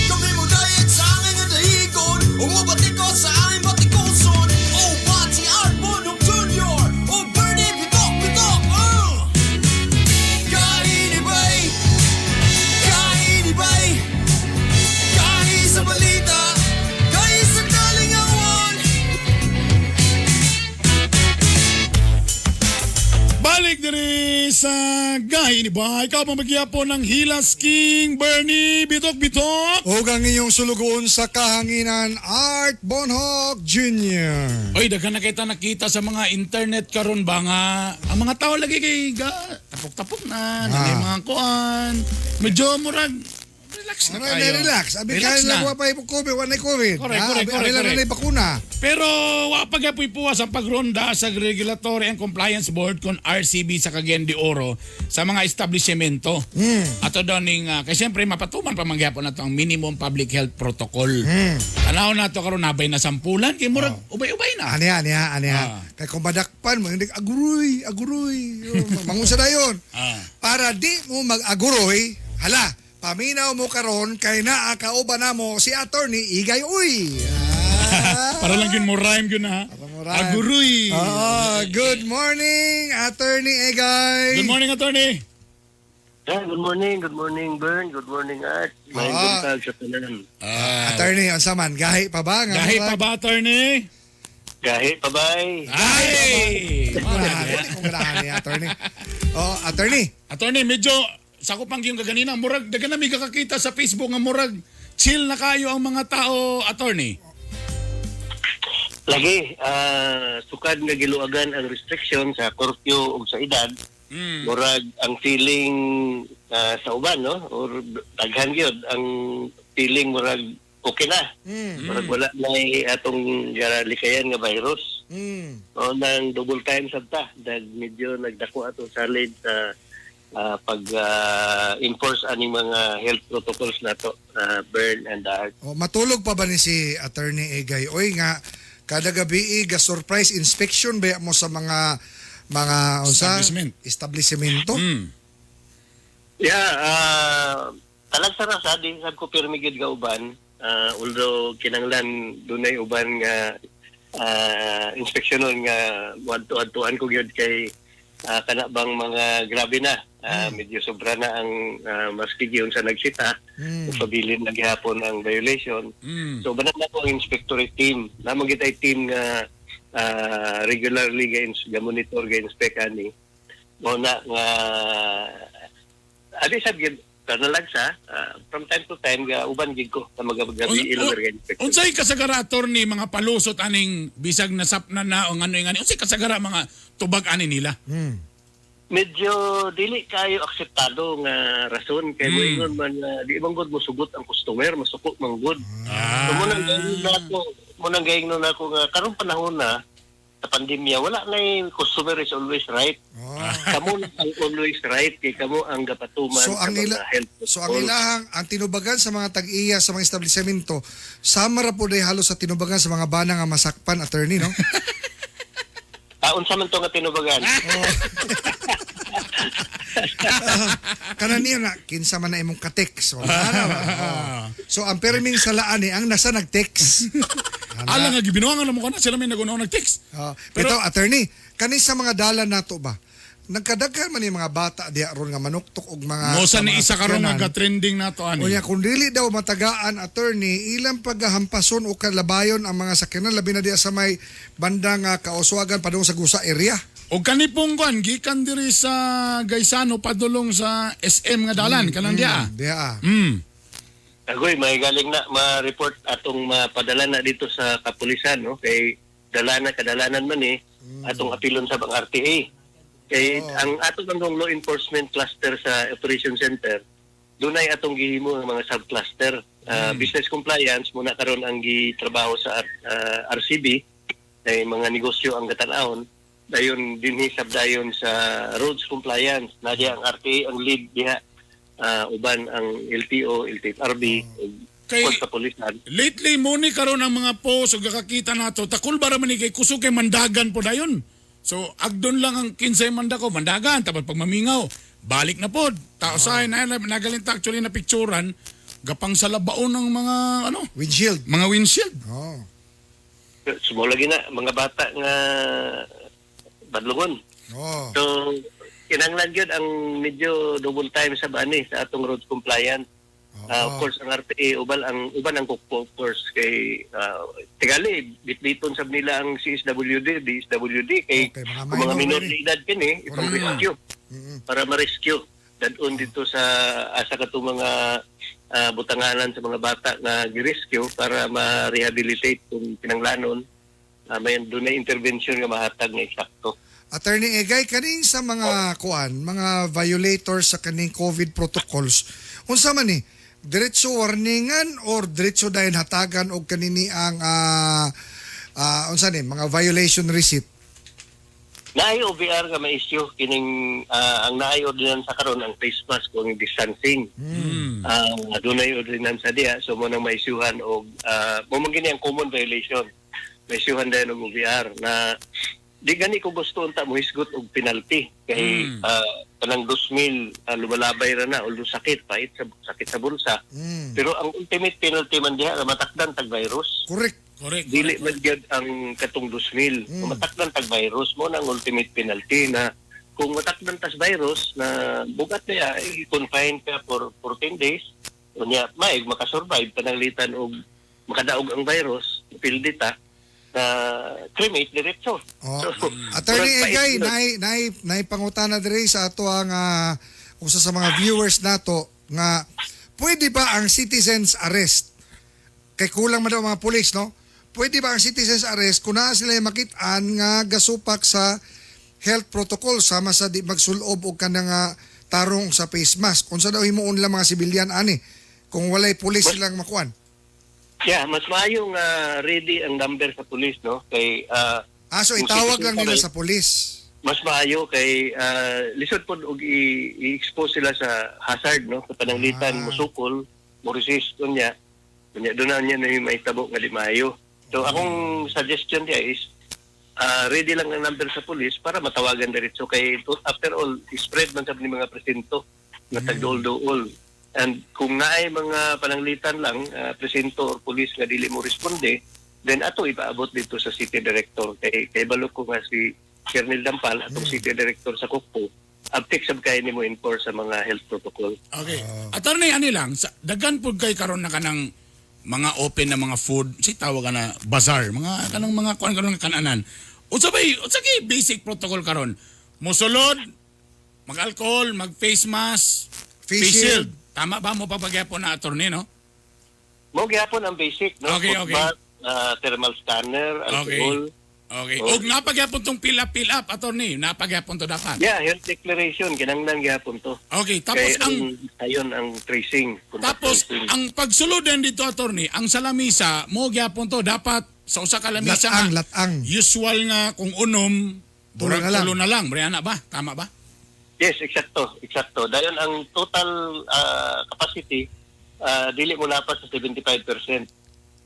Kami mo diet sa aming dahigon. Umabati ko sa aming batikuson. Oh, Bati Art Bonhoc Jr. Oh, Bernie Bitok Bitok. Kainibay! Kainibay! Kahi sa balita, kahi sa kalingawan. Balik diri sa Gahi ni ba? Ikaw pa magyapon ng Hilas King Bernie Bitok Bitok. Ug ang inyong sulugoon sa kahanginan, Art Bonhoc Jr. Oy, daghan na kita nakita sa mga internet karon ba nga ang mga tao lagi kay ga tapok-tapok na, ah, mga kuan. Medyo murag relax na Ano, tayo. relax. Abi Relax kaya na. lang wa pa COVID, wa na COVID. Correct, Ha? correct, Abi- correct, abi lang correct. na bakuna. Pero wa pa gyapoy puwas ang pagronda sa Regulatory and Compliance Board kon RCB sa Cagayan de Oro sa mga establishmento. Ato daw ning kay siyempre mapatuman pa man gyapon nato ang minimum public health protocol. Tanaw nato karon nabay na sampulan kay murag ubay-ubay na. Aniya, aniya, aniya. Ah. Kay kung madakpan mo, hindi aguroy, aguroy. Mangunsa na yun. Para di mo mag-aguroy, hala, paminaw mo karon kay naa kauban na mo si Attorney Igay Uy. Para lang yun mo rhyme yun ha. Aguroy. Good morning, Attorney Egay. Good morning, Attorney. Yeah, good morning, Bern. Good morning, Art. May buntag sa tanan. Attorney, unsa man? Gahi pa ba? Nga Gahi pa ba, Attorney? Gahi pa bay. Ay! Kung ganahan ni Attorney. Oh, Attorney. Attorney, medyo sa ko pang yung kaganina, murag dagan na may kakakita sa Facebook nga murag chill na kayo ang mga tao, Attorney. Lagi, sukad nga giluagan ang restriction sa curfew ug sa edad. Murag ang feeling sa uban, no? Or daghan gyud ang feeling murag okay na. Murag wala na atong likayan nga virus. O nang double time sad ta, dag medyo nagdako atong salid sa pag enforce aning mga health protocols nato, Bern and Art. Oh, matulog pa ba ni si Attorney Egay? Oy nga kada gabi ga surprise inspection ba mo sa mga unsa Establishment. Establishmento? Yeah, talag sa rasa di sad ko pirmi gyud ga uban. Although kinanglan dunay uban nga inspeksyonon nga wadto-adtuan ko gyud kay Kana bang mga grabe na, medyo sobra na ang maski giyon sa nagsita, pabilin na gihapon ang violation. So banan na po ang inspectorate team. Namo gid ay team nga regularly ga monitor, ga inspect ani. Mo na nga adi sad gid kanalag sa from time to time ga uban gid ko sa mga gabi ilo ga inspect. Unsay kasagara, attorney, mga palusot aning bisag nasapna na o ngano ngani? Unsay kasagara mga tubag ani nila? Medyo dili kayo akseptado nga rason kay moingon man nga di man gud mosugot ang customer, masuko man gud. So mo nang gaingnon nako nga karong panahon na sa pandemya, wala na customer is always right. Kamo na ang always right kay kamo ang gapatuman So ang sa mga ila health so ang protocols. ilahang ang tinubagan sa mga tag-iya sa mga establishmento, sama ra po day halos sa tinubagan sa mga bana nga masakpan, attorney, no? Ah, unsa man to nga tinubagan? Kana niya na kinsa man na imong ka-text. So, ana ba? Oh. So ang perming salaan ni ang nasa nag-text. Ala nga gibinuangan mo kana sila may nagunaw nag-text. Oh, pero attorney, kani sa mga dala nato ba? Nagkadaghan man yung mga bata diha ron nga manuktok og mga Mo sa sa ni mga isa karon sakyanan. nga trending nato ani. Unya kung dili daw matagaan, attorney, ilang paghahampason o kalabayon ang mga sakyanan, labi na diha sa may bandang Kauswagan padung sa Gusa area. O kani pong kuan gikan diri sa Gaisano padulong sa SM nga dalan kanang diha. Diha. Agoy, may galing na ma-report atong mapadala na dito sa kapulisan, no? Kay dala na kadalanan man eh atong apilon sa bang RTA. Kay ang atong ang law enforcement cluster sa operation center, dunay atong gihimo ang mga sub-cluster. Business compliance muna karon ang gitrabaho sa RCB kay mga negosyo ang gatan-awon. Dayon dinhi sab dayon sa roads compliance na diha ang RTA ang lead diha, uban ang LTO, LTFRB, ug Kay- sa kapulisan. Lately mo ni karon ang mga post ug nakakita nato takol ba ra man ni kay kusog kay mandagan po dayon. So agdon lang ang kinsay mandako mandagan tapos pag mamingaw balik na pod. Tao sa na nagalinta actually na picturan gapang sa labaon ng mga ano windshield. Mga windshield. Oh. Sumula na mga bata nga badlungon. Oh. So kinahanglan gyud ang medyo double time sa bani sa atong road compliance. Of course ang RTA ubal ang uban ang kukpo, of course, kay tigali bitbiton sab nila ang CSWD, DSWD kay Okay, mga kung mga minor minor rin. de edad kini ipang rescue para ma-rescue dadon dito sa asa katong mga butanganan sa mga bata nga gi-rescue para ma-rehabilitate kung kinanglanon, may dunay intervention nga mahatag nga eksakto. Attorney Egay, kaning sa mga kuan, mga violators sa kaning COVID protocols, unsa man ni? Diretso warningan or diretso dayon hatagan og kanini ang unsa ni mga violation receipt? Naay OVR nga ma-issue kining ang naay ordinansa karon ang face mask o ang distancing. Dunay ordinansa diha, so mo nang ma-issuehan og mo man gini ang common violation. Ma-issuehan dayon og OVR na di gani ko gusto unta mo hisgot og penalty kay kanang 2,000 lumalabay ra na, although sakit pait sa sakit sa bulsa. Pero ang ultimate penalty man diha nga matakdan tag virus. Correct. Correct. Dili man gyud ang katong 2,000. Kung matakdan tag virus mo na ang ultimate penalty na kung matakdan tas virus na bugat niya, i-confine ka for 14 days. Unya maig makasurvive pananglitan og makadaog ang virus, pildi ta na cremate diretso. Oh. So, Attorney murag pait Egay, yun. naay pangutana diri sa ato ang usa sa mga viewers nato nga pwede ba ang citizens arrest? Kay kulang man daw mga pulis, no? Pwede ba ang citizens arrest kung naa sila makit-an nga gasupak sa health protocol sama sa di magsulob og kanang tarong sa face mask? Unsa daw himuon lang mga sibilyan ani kung walay pulis silang makuan? Yeah, mas maayo nga ready ang number sa pulis, no? Kay So kung itawag citizen lang nila arrest, sa pulis. Mas maayo kay lisod pod og i-expose sila sa hazard, no, sa pananglitan musukol, mo resist unya unya doon na niya na yung mahitabo nga di maayo. So akong suggestion diya is ready lang ang number sa pulis para matawagan diretso kay after all spread man sab ni mga presinto nga tagduol-duol, and kung naay mga pananglitan lang presinto or pulis nga dili mo responde, then ato ipaabot dito sa city director kay balo ko nga si Colonel Dampal atong city director sa Kukpo abtik sab kay nimo enforce sa mga health protocol. Okay. Attorney, ani lang, sa, daghan pud kay karon na kanang mga open na mga food, si tawag na bazaar, mga kanang mga kuan karon nga kananan. Unsa bay, unsa kay basic protocol karon? Mosulod, mag-alcohol, mag-face mask, Face shield. Tama ba mo papagyapon na attorney, no? Mo gyapon ang basic no. Okay, Foot okay. bath, thermal scanner, alcohol. Okay. Oh. Og napagyapon tong fill up, fill up, attorney. Napagyapon to dapat. Yeah, health declaration kinanglan gyapon to. Okay, tapos Kay ayon ang tracing, contact Tapos tracing. ang pagsulodan dito attorney, ang sa lamisa mo gyapon to dapat sa usa ka lamisa Latang, nga latang. usual nga kung unom Tulo burag na lang. tulo na lang. Bre ana ba? Tama ba? Yes, eksakto, eksakto. Dayon ang total capacity dili mo lapas sa 75%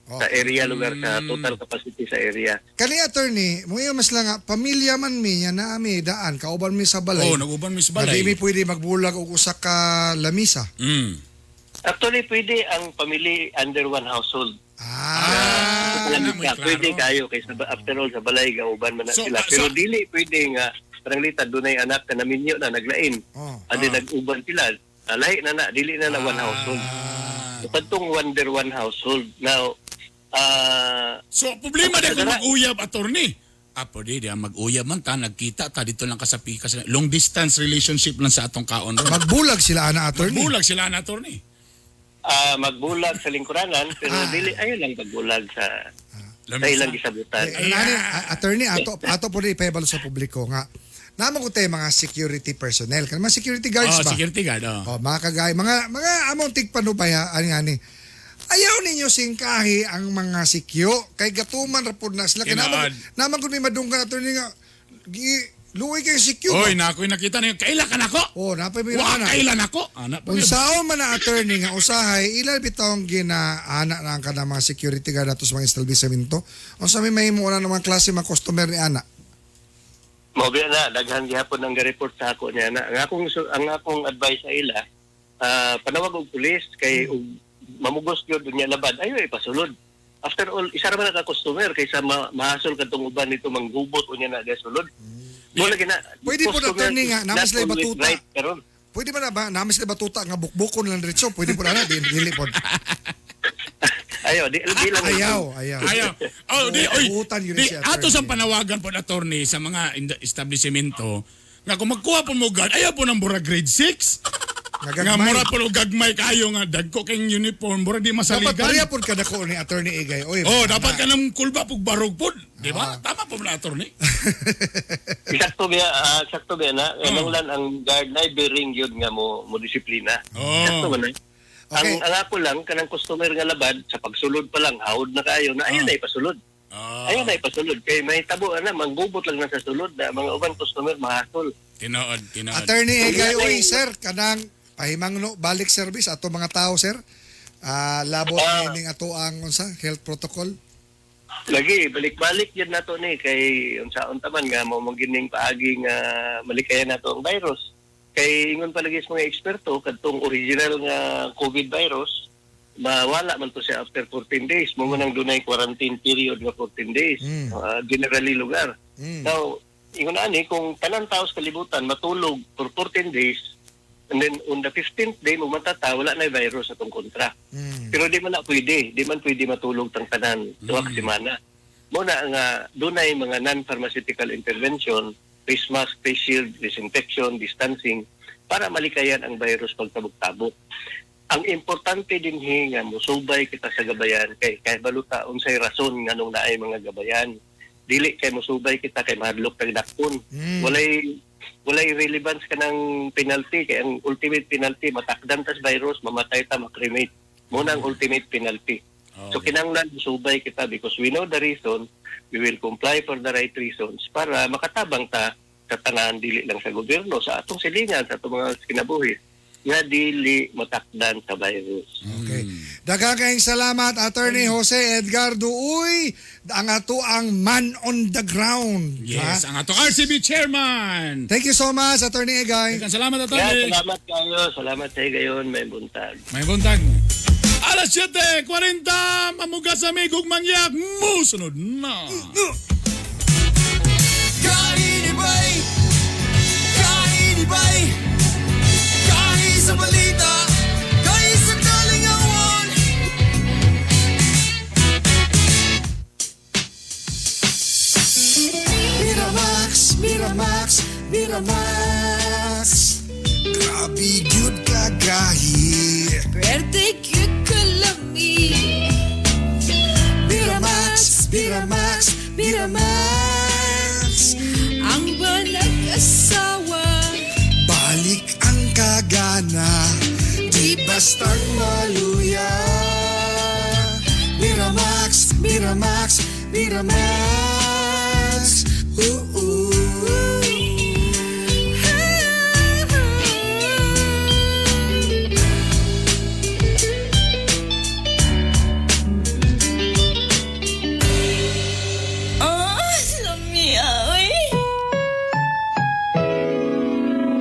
sa area lugar sa total capacity sa area. Kani attorney, mo iyo mas lang nga, pamilya man mi nya naa mi daan kauban mi sa balay. Oh, naguban mi sa balay. Nga di mi pwede magbulag og usa ka lamisa. Actually pwede ang family under one household. Ah, pwede kayo kay sa, after all sa balay gauban man na So, sila. Pero dili pwede nga pananglitan dunay anak na naminyo na naglain. Oh. Andi nag-uban sila. Lahi na na dili na na one household. Kadtong under one household. Now So problema di kung mag-uyab attorney. Apo di di ang mag-uyab man ta nagkita ta dito lang ka sa pikas. Long distance relationship lang sa atong kaon. ron. Magbulag sila ana attorney. Magbulag sila ana attorney. Magbulag sa lingkuranan pero dili ayo lang pagbulag sa sa ilang gisabutan. Eh, ani, attorney ato ato po ni ipahibalo sa publiko nga Naman ko tayo mga security personnel. Kanang mga security guards Oh, ba? security guard. Oh. Oh, mga kagay, mga mga among tigpanubay ha, ani ani. Ayaw ninyo singkahi ang mga sikyo kay gatuman ra pud na sila kay naman Kinaad. naman kun may madunggan attorney nga gi luoy kay sikyo. Oy, nakoy nakita niyo. Kaila ka nako. Oh, napay may Wa ana. kaila nako. Ana pa yun. Unsaon man na attorney nga usahay ila bitawng ginaana na ang kanang mga security guard ato sa mga establishmento. Unsa may mahimo na ng mga klase mga customer ni ana? Mao biya na daghan gihapon ang ga-report sa ako niya na ang akong advice sa ila panawag og pulis kay og mamugos gyud unya labad ayo ipasulod. After all isa ra man ka customer kaysa mahasol kadtong uban nito manggubot unya na gasulod. Mo lagi na. Pwede po customer attorney nga is naman not sila always batuta. right karon. Pwede ba na ba naman sila batuta nga bukbukon lang diretso? Pwede po na na dili pod. Ayo di, di lang Ayaw, ayaw. Ayaw. Oh, di, oy, Buutan yun di, si ato attorney. sa panawagan po attorney sa mga establishmento nga kung magkuha po mo guard, ayaw po ng mura grade 6. Nga Nga gagmay. mura po og gagmay kayo nga dagko kayong uniform, mura di Dapat masaligan. pareha pod kadako ni attorney Igay. Oy, Oh, dapat ka ng kulba pug barog pod, di ba? Tama po na attorney. Sakto biya, sakto biya na. Kanang ang guard na bearing yun nga mo mo disiplina. Oh. Sakto man na. Okay. Ang ako lang kanang customer nga labad sa pagsulod pa lang hawod na kayo na ayun na ipasulod. Ayun na ipasulod kay may tabo ana manggubot lang na sa sulod na mga uban customer mahasol. Tinood, tinood. Attorney Egay, oy sir, kanang pahimangno balik service ato mga tao sir. Labot ning ato ang unsa health protocol. Lagi balik-balik yun nato ni kay unsaon ta man nga mo magining paagi nga malikayan nato ang virus. Kay ingon palagi sa mga eksperto kadtong original nga COVID virus mawala man to siya after 14 days. Mo man ang dunay quarantine period nga 14 days generally lugar. Now, ingon ani kung tanan tao sa kalibutan matulog for 14 days and then on the 15th day mo matata wala na virus atong kontra. Pero di man na pwede, di man pwede matulog tang tanan tuwa ka semana. Mo na nga dunay mga non-pharmaceutical intervention, face mask, face shield, disinfection, distancing para malikayan ang virus pagtabok-tabok. Ang importante din hi nga mosubay kita sa gabayan kay kay baluta unsay rason nganong naay mga gabayan. Dili kay mosubay kita kay mahadlok kag dakpon. Walay relevance kanang penalty kay ang ultimate penalty matakdan tas virus mamatay ta makremate. Mo na ang ultimate penalty. So kinahanglan subay kita because we know the reason, we will comply for the right reasons para makatabang ta sa tanan dili lang sa gobyerno sa atong silingan sa atong mga kinabuhi nga dili matakdan sa virus. Okay. Daghang kayong salamat Attorney Jose Edgardo Uy, ang ato ang man on the ground. Yes, Ha? ang ato RCB chairman. Thank you so much Attorney Egay. Daghang salamat Yeah, attorney. salamat kayo. Salamat sa gayon. May buntag. May buntag. Alas 7:40, mamugas amig ug mangyak, musunod na. Kainin Miramax. Grabe gyud kagahi. Pwerte gyud kalami. Miramax, Miramax, Miramax. Ang nag-asawa. Balik ang kagana, di bastang maluya. Miramax, Miramax, Miramax. Ooh, ooh. Oh, lami oy.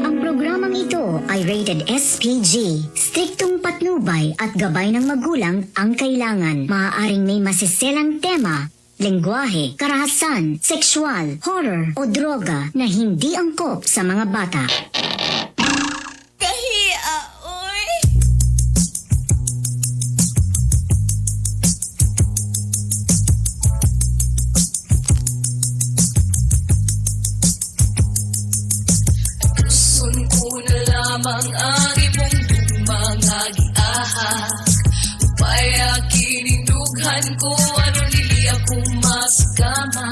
Ang programang ito ay rated SPG. Striktong patnubay at gabay ng magulang ang kailangan. Maaaring may masiselang tema, lengguwahe, karahasan, sexual, horror o droga na hindi angkop sa mga bata. Kahia, oy. Tuson ko na lamang ang imong mga giahak. Upaya kining dughan ko aron dili ako masakama.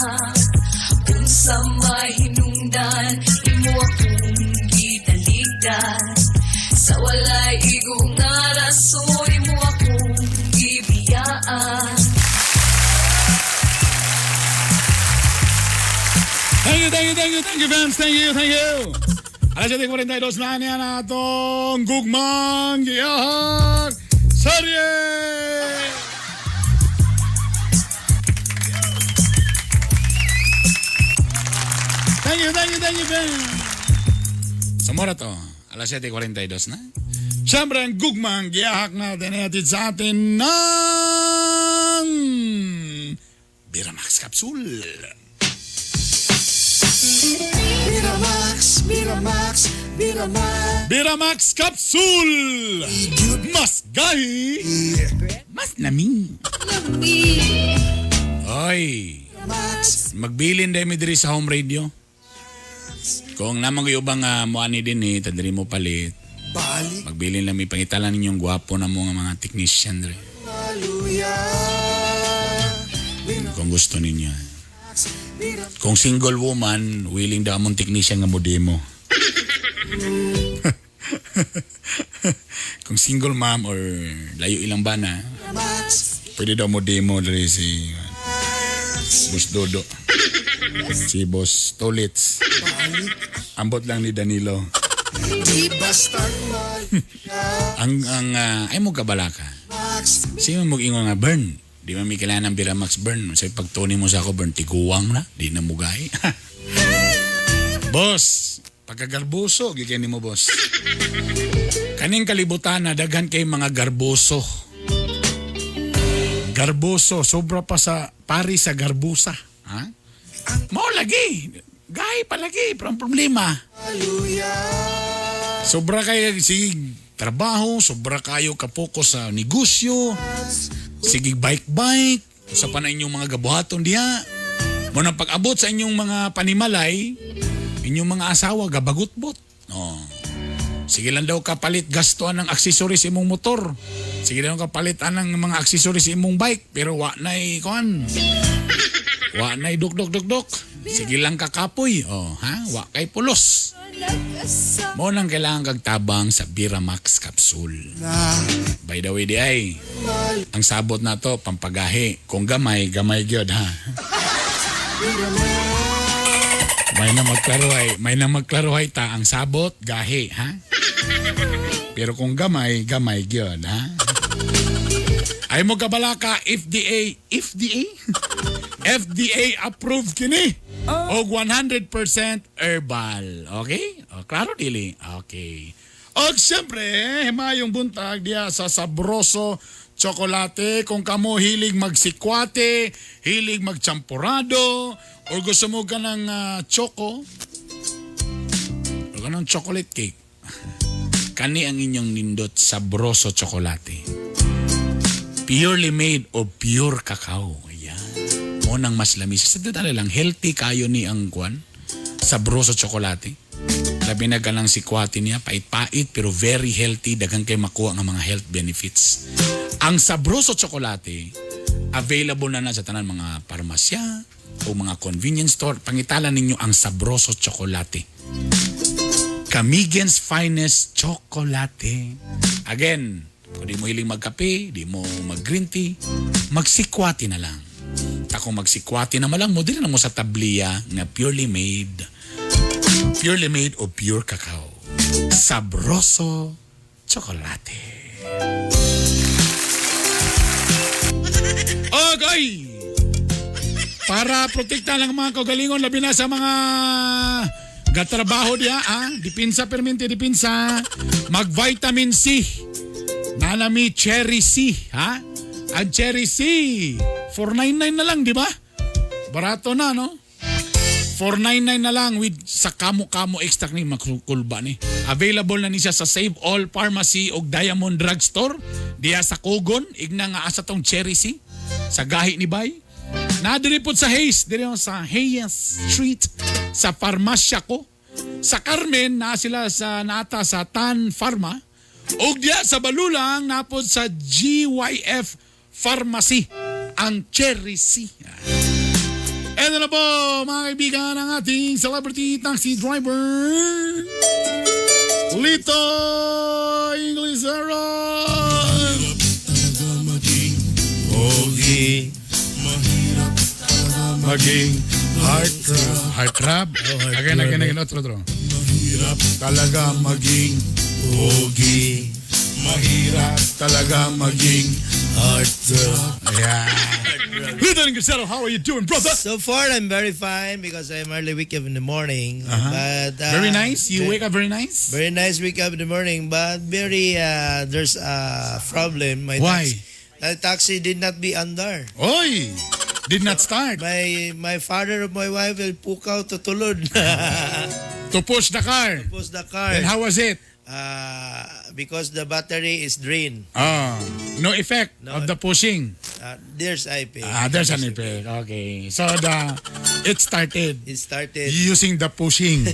Unsa may hinungdan imo akong gitaligdan. Sa walay igo nga rason imo akong gibiyaan. Thank you, thank you, thank you, thank you, fans. Thank you, thank you. Alas 7:42 na niya na atong Gugmang Giyahak Serye! Thank you, thank you, thank you, fans. Sa mao ra to, alas 7:42 na. Siyempre, ang Gugmang Giyahak natin ay hatid sa atin ng Biramax Capsule. Miramax, Miramax, Miramax. Biramax Capsule! Mas gahi, mas lami. Oy, magbilin dahil mi diri sa home radio. Kung namang ubang muani din eh, tadiri mo palit. Balik Magbilin lang mi pangitalan ninyong gwapo na mo nga mga technician diri. maluya. Kung gusto ninyo. Kung single woman, willing daw among technician nga mo demo. Kung single mom or layo ilang bana, pwede daw mo demo diri si Boss Dodo. Si Boss Tolits. Ambot lang ni Danilo. Di bastang maluya. Ang ay mo kabalaka. Sino mo ingon nga burn? Di man mi kailangan ng Biramax burn. Sa pagtuni mo sa ako burn, tiguang na. Di na mugay. Boss, pagkagarboso, gikan nimo boss. Kaning kalibutan na daghan kay mga garboso. Garboso, sobra pa sa pari sa garbusa. Ha? Mao lagi. Gay palagi, pero ang problema. Sobra kayo sige trabaho, sobra kayo kapokus sa negosyo. Sige bike-bike, sa pa na inyong mga gabuhaton diha. Mo nang pag-abot sa inyong mga panimalay, inyong mga asawa gabagutbot. Oh. Sige lang daw kapalit gastuan ng accessories imong motor. Sige lang kapalit anang mga accessories imong bike pero wa na'y kuan. Wa na'y duk duk duk duk. Sige lang kakapoy. Oh, ha? Wa kay pulos. Mo nang kailangan kag tabang sa Biramax capsule. By the way, di ay, ang sabot na to, pampagahi. Kung gamay, gamay gyud ha. May na magklaruhay ta, ang sabot, gahi, ha? Pero kung gamay, gamay gyud, ha? Ay mo kabalaka, FDA, FDA? FDA approved kini. Og 100% herbal. Okay? O, klaro dili. Okay. Og siyempre, himayong buntag diya sa Sabroso Chocolate. Kung kamo hilig magsikwate, hilig magchampurado, o gusto mo ka ng choco, o ka ng chocolate cake, kani ang inyong nindot Sabroso Chocolate. Purely made of pure cacao. Ayan. Mo nang mas lamis. Sa totoo lang, healthy kayo ni ang kwan. Sabroso Chocolate. Labi na ganang sikwate niya, pait-pait pero very healthy, daghan kay makuha nga mga health benefits. Ang Sabroso Chocolate, available na na sa tanan mga parmasya o mga convenience store. Pangitala ninyo ang Sabroso Chocolate. Camiguin's finest chocolate. Again, kung di mo hiling magkape, di mo mag-green tea, magsikwate na lang. Ta kung magsikwate na malang mo, dili na mo sa tabliya nga purely made. Purely made o pure cacao. Sabroso Chocolate. Okay! Para protektahan ang mga kagalingon, labi na sa mga gatrabaho diya, ah, dipinsa permente, dipinsa, mag-vitamin C. Nanami Cherry C, ha? Ang Cherry C, 499 na lang, di ba? Barato na, no? 499 na lang with sa kamo-kamo extract ni makulba ni. Available na ni siya sa Save All Pharmacy o Diamond Drugstore. Diya sa Kogon, igna nga asa tong Cherry C. Sa gahi ni Bay. Na diri pod sa Hayes, diri sa Hayes Street sa farmasya ko. Sa Carmen na sila sa nata sa Tan Pharma. Og diya sa Balulang napod sa GYF Pharmacy ang Cherry C. Eto na po, mga kaibigan, ang ating celebrity taxi driver, Lito Inglesero! Pogi. Mahirap talaga maging heartthrob. Heartthrob? Again, again, again. Otro, otro. Mahirap talaga maging pogi. Mahirap talaga maging heartthrob. Yeah. Lito Inglesero, how are you doing, brother? So far, I'm very fine because I'm early wake up in the morning. Uh-huh. But Very nice. You wake up very nice? Very nice wake up in the morning, but very there's a problem. My Why? Taxi did not be under. Oy! Did not start. My father of my wife will pukaw to tulod. To push the car. To push the car. And how was it? Because the battery is drained. Ah, no effect of the pushing. There's IP. Ah, there's an effect. Okay. So the it started. It started. Using the pushing.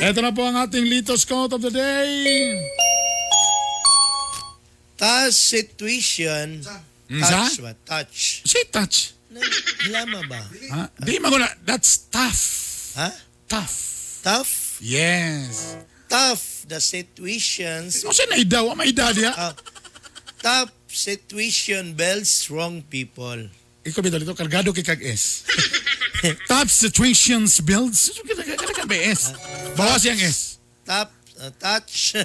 Ito na po ang ating Lito's Quote of the Day. Touch situation. Unsa? Touch ba? Touch. Say touch. Lama ba? Ha? Di maguna. That's tough. Ha? Tough. Tough? Yes. Tough the situations. Mo siya naida, wa maida diya. Tough situation builds strong people. Ikaw bitaw dito, kargado kay kag S. Tough situations builds. Kada ba S? Bawas yang S. Tough touch.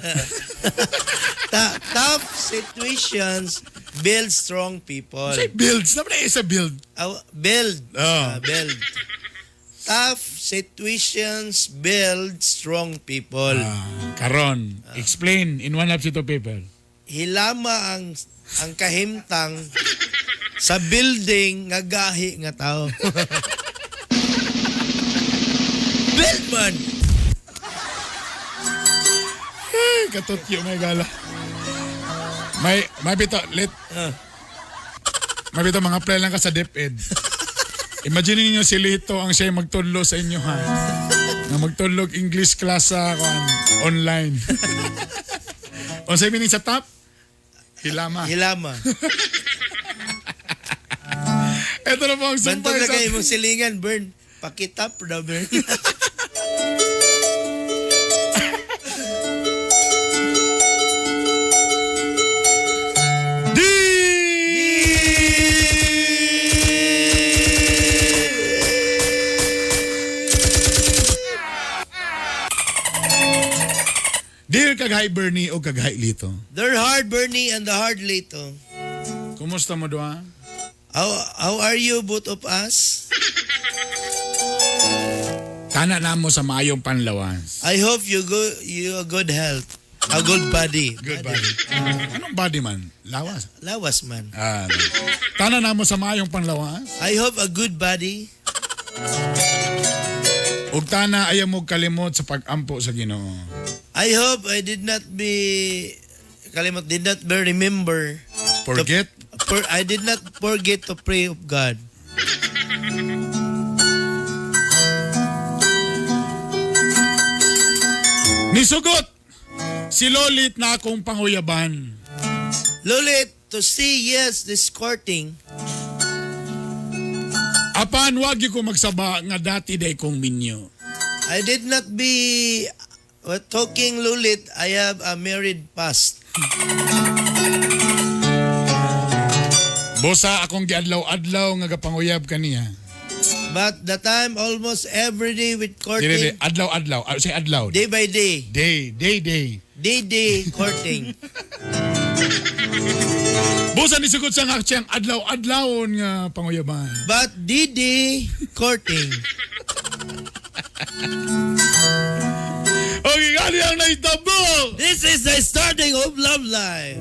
Tough situations build strong people. Say builds. Dapat na S sa build. Build. Oh. Build. Tough situations build strong people. Karon, explain in one sheet of paper. Hilama ang kahimtang sa building nga gahi nga tao. Build man! Ay, katutyo may gala. May bito, let. May bito, mga apply lang ka sa DepEd. Imagine niyo si Lito ang siya magtudlo sa inyo ha. Nga magtudlog English class sa kuan, online. Unsay meaning sa top? Hilama. Hilama. Ito na po ang Bantog sumpay na sa kayo mong silingan, Bern. Pakitap na, Bern. Dear Kaghay Bernie o Kaghay Lito. They're hard, Bernie, and the hard Lito. Kumusta mo doa? How are you, both of us? Tana na mo sa maayong panlawas. I hope you go you a good health. A good body. Good body. Anong body man? Lawas. Lawas man. Ah, tana na mo sa maayong panlawas. I hope a good body. Ug tana ayaw mo kalimot sa pag-ampo sa Ginoo. I hope I did not be kalimot did not be remember. Forget? I did not forget to pray of God. Nisugot si Lolit na akong panguyaban. Lolit, to see yes this courting. Apan wag ko magsaba nga dati day kong minyo. I did not be talking Lulit. I have a married past. Busa akong giadlaw-adlaw nga gapanguyab kaniya. But the time almost every day with Dili, dili, courting. adlaw-adlaw. Ah, say adlaw. Day by day. Day, day, day. Day day courting. Busa nisugot sa nga siyang adlaw-adlawon nga panguyaban. But day courting. Okay, kani ang naitabo! This is the starting of love life.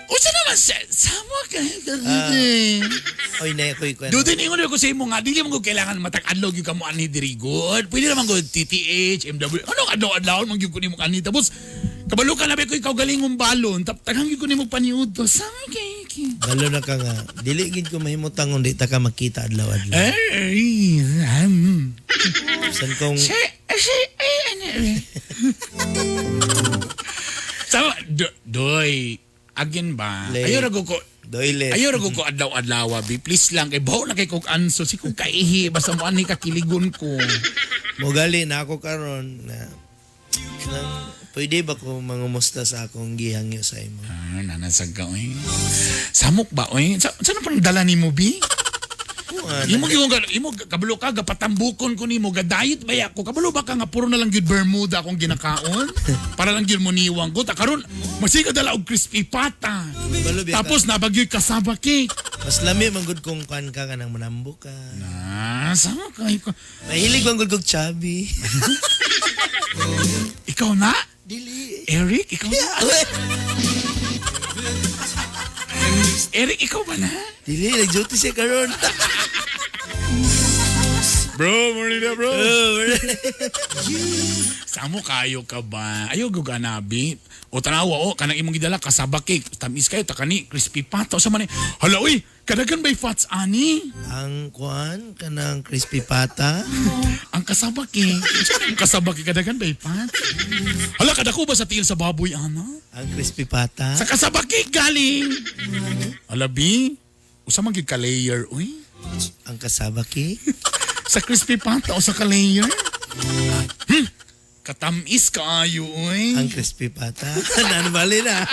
Usa naman sa sama ka. Oy, na ko'y kwento. Dude, ingon ko sa imo nga dili man ko kailangan matag-adlaw gyud kamo ani diri good. Pwede naman ko TTH, MW. Ano adlaw-adlaw man gyud ko nimo ani tapos kabalo ka na ba ko ikaw galingong balon tap taghang gyud ko nimo paniud to. Sama kay. Balo na ka nga. Dili gid ko mahimutang kung di ta ka makita adlaw-adlaw. Eh, San kong Sama doy again ba? Late. Ayo ra ko Doilet. Ayo ra ko adlaw-adlaw bi. Please lang kay bawo na kay kog anso si kog kaihi basta mo ani kakiligon ko. Mogali na ako karon na nang, pwede ba ko mangumusta sa akong gihangyo sa imo? Ah, nanasag ka oy. Samok ba oy? Sa saan pa dala nimo bi? Imo gyud ka imo kabalo ka gapatambukon ko nimo ga-diet ba ako? Kabalo ba ka nga puro na lang gyud Bermuda akong ginakaon? Para lang gyud muniwang ko ta karon masiga dala og crispy pata. Kabalo biya ka. Tapos nabagyoy kasaba cake. Mas lami man gud kung kuan ka kanang manambo ka. Ah, sama kay ko. Mahilig man gud kog chubby. Ikaw na? Dili. Eric, ikaw na? Eric, ikaw ba na? Dili, nag-duty siya karon. Bro, morning na bro. Samo kayo ka ba? Ayaw guganabi. O tanawa o kanang imong gidala kasaba cake. Tamis kayo takani crispy pata sa man. Hala uy, kadagan bay fats ani? Ang kuan kanang crispy pata. Ang kasaba cake. Ang kasaba cake kadagan bay fats. Hala kadako ba sa tiil sa baboy ana? Ang crispy pata. Sa kasaba cake galing. Hala bi, usa man gyud ka layer uy. Ang kasaba cake. Sa crispy pata o sa ka layer? Katamis kaayo uy. Ang crispy pata. Nanbali na.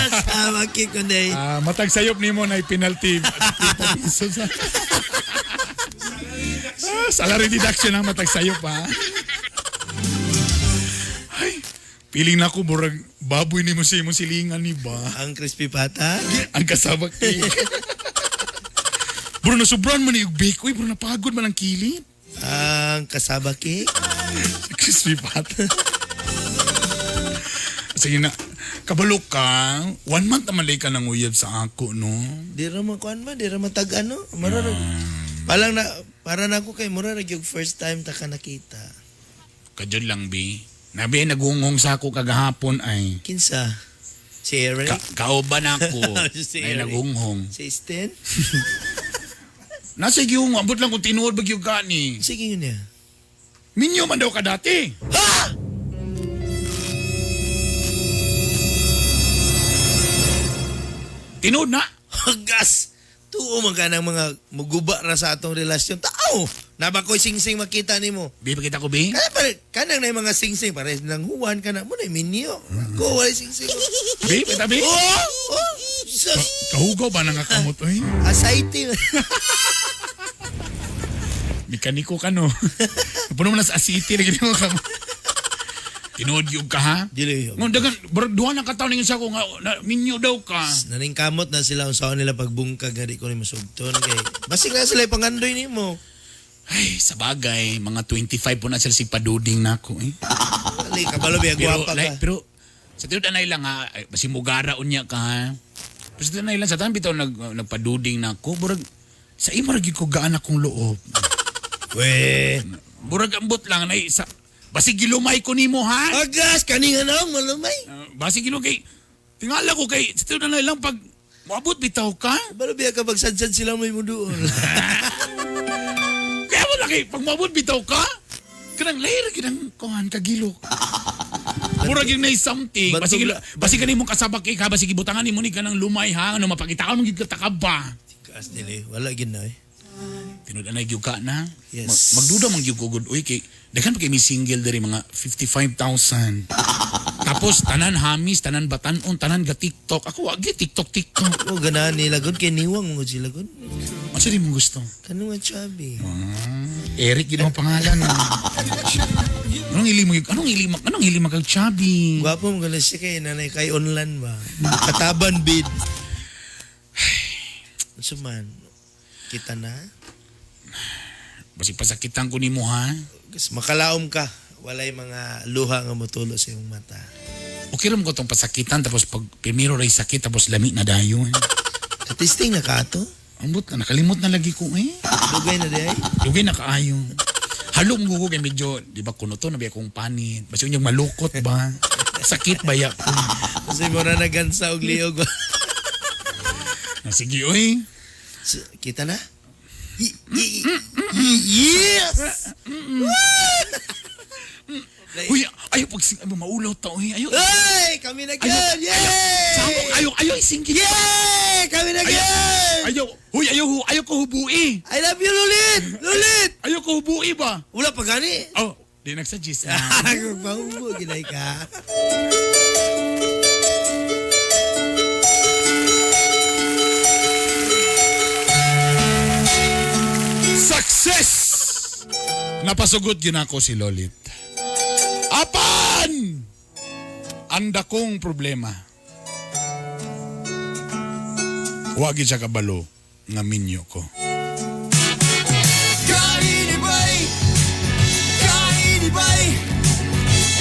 Kasaba cake ko na Ah, matag sayop nimo na penalty. 50 pesos. Ah, salary deduction ang matag sayop ha. Ay, piling na ako burag baboy nimo sa imong silingan ni ba. Ang crispy pata. Ang kasabak cake. Bro, nasubran man ni og bake. Uy, bro, napagod man ang kilid. Ang kasaba cake. Crispy pata. Sige na. Kabalo ka. 1 month naman lay ka nang uyab sa ako, no? Di ra man kuan ba, di ra man tag ano. Mura ra. Palang na para na ako kay mura ra gyud first time ta ka nakita. Kadyon lang, bi. Nabi, nagungong sa ako kagahapon ay. Kinsa? Si Eric? Kauban ako. Si ay Eric. nagunghong. Si Sten? Nasa gihong, ambot lang kung tinuod ba gyud ka ni. Sige yun niya. Minyo man daw ka dati. Ha! Tinuod na. Gas! Tuo man ka ng mga muguba ra sa atong relasyon. Tao! Naba ko'y singsing makita nimo. Bi, pakita ko, bi. Kana pare, kanang na yung mga singsing pare nang huwan kana mo na minyo. Ko walay singsing. Bi, pakita, bi. Oh! Oh! Jesus! Kahugaw ba nang kamot, oy? Asaiti. Mekaniko ka, no? Puno mo na sa asiti, lagi mo ka. Tinuod yung ka, ha? Dili. Ngon, dagan, barag duha na kataon ninyo sa ako nga, na, minyo daw ka. Naning kamot na sila unsaon nila pagbungkag nga di ko nimo sugton kay basig na sila pangandoy nimo. Ay, sa bagay, mga 25 po na sila si paduding na ako, eh. Ali kabalo biya Pero, gwapa ka. like, pero, Sa tinud anay lang ha, ay, basi mugara unya ka ha. Pero sa tinud anay lang sa tanan bitaw nagpaduding na ako, burag sa imo ra gyud ko gaan akong loob. We. Burag ambot lang nay sa basi gilumay ko nimo ha. Agas kani nga naong malumay. Basi gilumay kay tingala ko kay sa tinud anay lang pag moabot bitaw ka. Balo biya ka pagsadsad sila may muduol. Kaya mo lang kay pag moabot bitaw ka. Kanang lair kinang kuhan kagilo. Murag yung nay something. Basi gilo, basi kani mong kasabak kay ka basi gibutangan nimo ni kanang lumay ha ano mapakitaan mo gid ka ba. Gas nila eh. Wala gid na eh. Tinud anay gyud ka na. Yes. Magduda man gyud ko gud uy kay daghan pa kay mi single diri mga 55,000. Tapos tanan hamis, tanan batanon, tanan ga TikTok. Ako wa gyud TikTok TikTok. Oh, ganahan nila gud kay niwang mo sila gud. Unsa di mo gusto? Kano nga chubby. Eric yun ang pangalan. Anong ili mo? Anong ili mo kag chubby? Gwapo mo gana siya kay nanay kay online ba. Kataban bid. Unsa man? Kita na. Basi pasakitan ko nimo ha. Gas makalaom ka. Walay mga luha nga motulo sa imong mata. Okay ra mo ko tong pasakitan tapos pag primero ray sakit tapos lami na dayon. Katisting na ka ato? Ambot na nakalimot na lagi ko eh. Dugay na di ay. Dugay na kaayo. Halong ko kay medyo, di ba kuno to nabi akong panit. Basi unyang malukot ba? Sakit ba ya ko? Kasi mo na nagansa og liog. Na sige oy. Kita na? Yes! Uy, ayo pag sing maulaw ta oy. Ayo. Ay, kami na gyud. Yay! Samok ayo ayo isingkit. Yay! Kami na gyud. Ayo, huy ayo ayo ko hubui. I love you, Lulit! Lulit! Ayo ko hubui ba? Wala pa gani. Oh, di nagsuggest. Magpahubo, ginay ka. Success! Napasugot yun ako si Lolit. Apan! Anda kong problema. Wagi siya kabalo nga minyo ko. Kainibay, kainibay,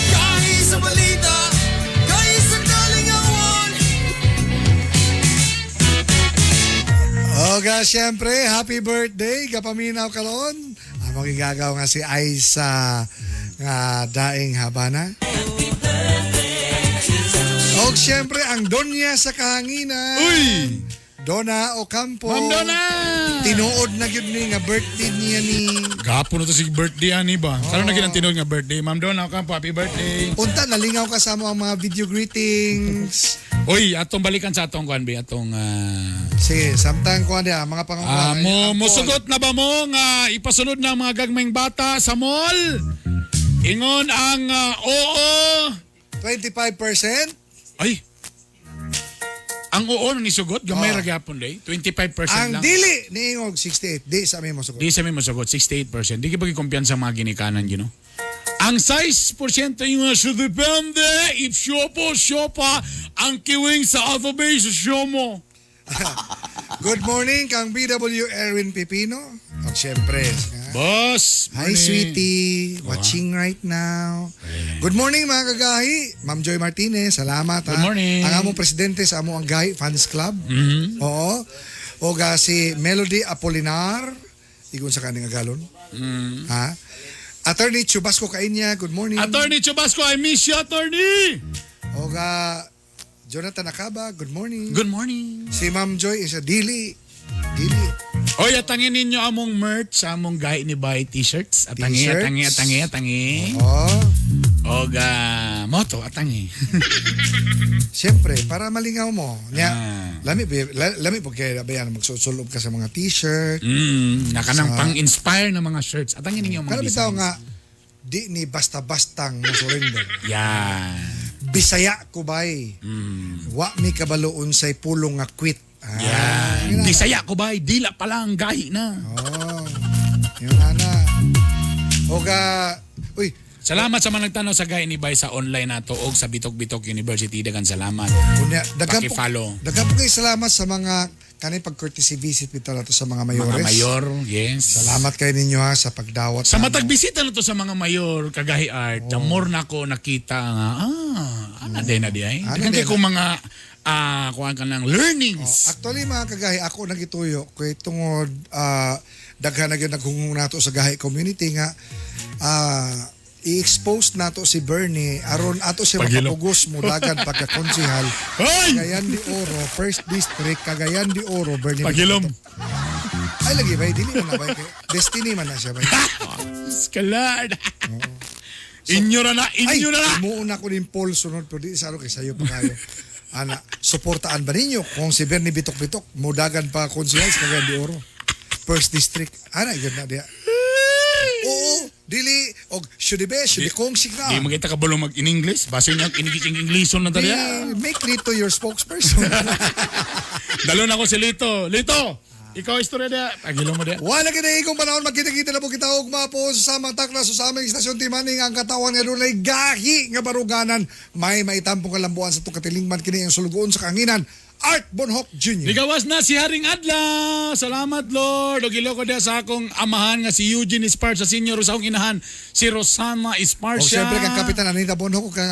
kain sa balita, kain sa kalingawan. Oga, syempre, happy birthday. Kapaminaw karon. Among gigagaw nga si Aiza nga daing Habana. Og syempre, ang donya sa kahanginan. Uy! Donna Ocampo. Ma'am Donna! Tinuod na gyud ni nga birthday niya ni. Gapon na to si birthday ani ba? Karon na gyud ang tinuod nga birthday. Ma'am Donna Ocampo, happy birthday. Unta nalingaw ka sa mo ang mga video greetings. Uy, atong balikan sa atong kuan ba atong Sige, samtang kuan dia mga pangungkuan. Mo musugot na ba mo nga ipasunod na ang mga gagmayng bata sa mall? Ingon ang oo. 25%? Ay. Ang oo nang isugot, gamay ra gyapon day, 25% Ang lang. dili niingog 68. Di sa mi mo sugot. Di sa mi mosugot, 68%. Di ka pagkikumpiyansa mga ginikanan, you know? Ang 6% yung sa depende if siopo siopa ang kiwing sa alphabet sa siomo. Good morning kang BW Erwin Pipino. At syempre, Boss. Hi morning. sweetie, watching right now. Good morning mga kagahi. Ma'am Joy Martinez, salamat ha. Good morning. Ang among presidente sa among ang Gahi Fans Club. Mhm. Oo. O ga si Melody Apolinar, igon sa kaning agalon. Ha? Attorney Chubasco Kainya, good morning. Attorney Chubasco, I miss you, attorney. O ga Jonathan Acaba, good morning. Good morning. Si Ma'am Joy is a dili. Dili. Oy, atangin ninyo among merch, among Gahi ni Bay t-shirts. Atangi, T-shirts. atangi, atangi, atangi. Oo. Oga, moto, atangi. Siyempre, para malingaw mo. Nya, Ah. lami, lami po kaya bayan magsusulob ka sa mga t-shirt. Nakanang Sa- pang-inspire ng mga shirts. Atangin ninyo ang mga Pero bitaw designs. nga, di ni basta-bastang mo surrender. Yan. Bisaya ko bay. Wa mi kabalo unsay pulong nga quit. Ah, Yan. Bisaya ko bay, dila pa lang, gahi na. Oh, yung ana. Oga, uy, Salamat sa mga nagtanaw sa Gahi ni Bay sa online nato og sa Bitok-Bitok University. Dagan salamat. Unya, daghan po, Paki-follow. daghan po kay salamat sa mga kanay pag courtesy visit bitaw nato sa mga mayores. Mga mayor, yes. Salamat kay ninyo ha sa pagdawat. Sa matag bisita na to sa mga mayor, Kagahi Art, the more na ko nakita nga, ana din na di ay. Ana Daghan din kay ko mga kuan ka ng learnings. Actually mga kagahi, ako nagituyo kay tungod daghan na gyud naghunghung nato sa gahi community nga i-expose nato si Bernie aron ato siya Pagilo. makapugos mo dagan pagka-konsihal. Cagayan de Oro, First District, Cagayan de Oro, Bernie. Pagilom. Ay lagi bay, dili man na bay. Destiny man na siya bay. Skalad. Inyo na na, inyo na na. Muuna ko din poll sunod pero di sa ano kay sayo pa kayo. Ana, suportaan ba ninyo kung si Bernie Bitok-Bitok mudagan pa konsihal sa Cagayan de Oro? First District. Ana, yun na diya. Oo, dili og should be, should be kong signa. Di magita ka bulong mag in English. Basta niya in Englishon na dali. Di, make Lito your spokesperson. Dalo na ko si Lito. Lito, ikaw istorya dia. Pagilom mo dia. Wala kini ikong panahon magkita-kita na po kita og mapo sa samang takla sa samang istasyon timaning ang katawan nga dunay gahi nga baruganan may maitampong kalambuan sa itong katilingman kini ang sulugoon sa kanginan Art Bonhoc Jr. Ligawas na si Haring Adlaw. Salamat Lord. Og iloko dia sa akong amahan nga si Eugene Esparza Senior sa akong inahan si Rosana O Esparza. siyempre kang Kapitan Anita Bonhoc ug kang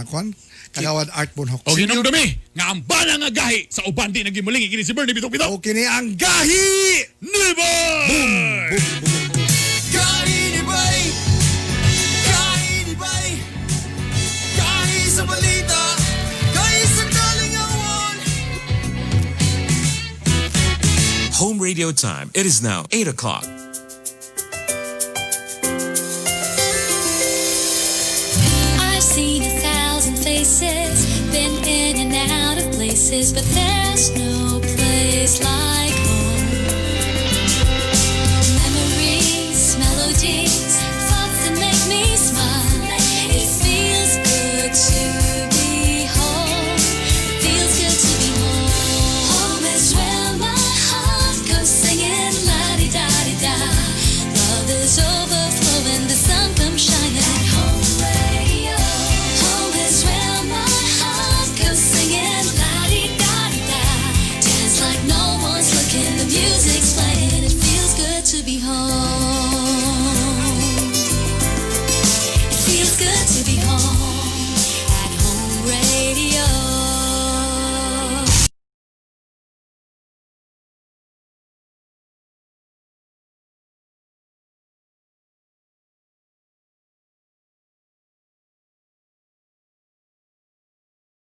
kuan Kagawad Art Bonhoc. O ginumdumi nga ang bana nga gahi sa uban di nagimuling kini si Bernie Bitok Bitok. O kini ang gahi ni Boy! Boom boom boom. Gahi ni Bay! Gahi ni Bay! Gahi sa balita! Gahi sa kalingawan! Home radio time. It is now 8 o'clock. I've seen 1,000 faces, been in and out of places, but there's no place like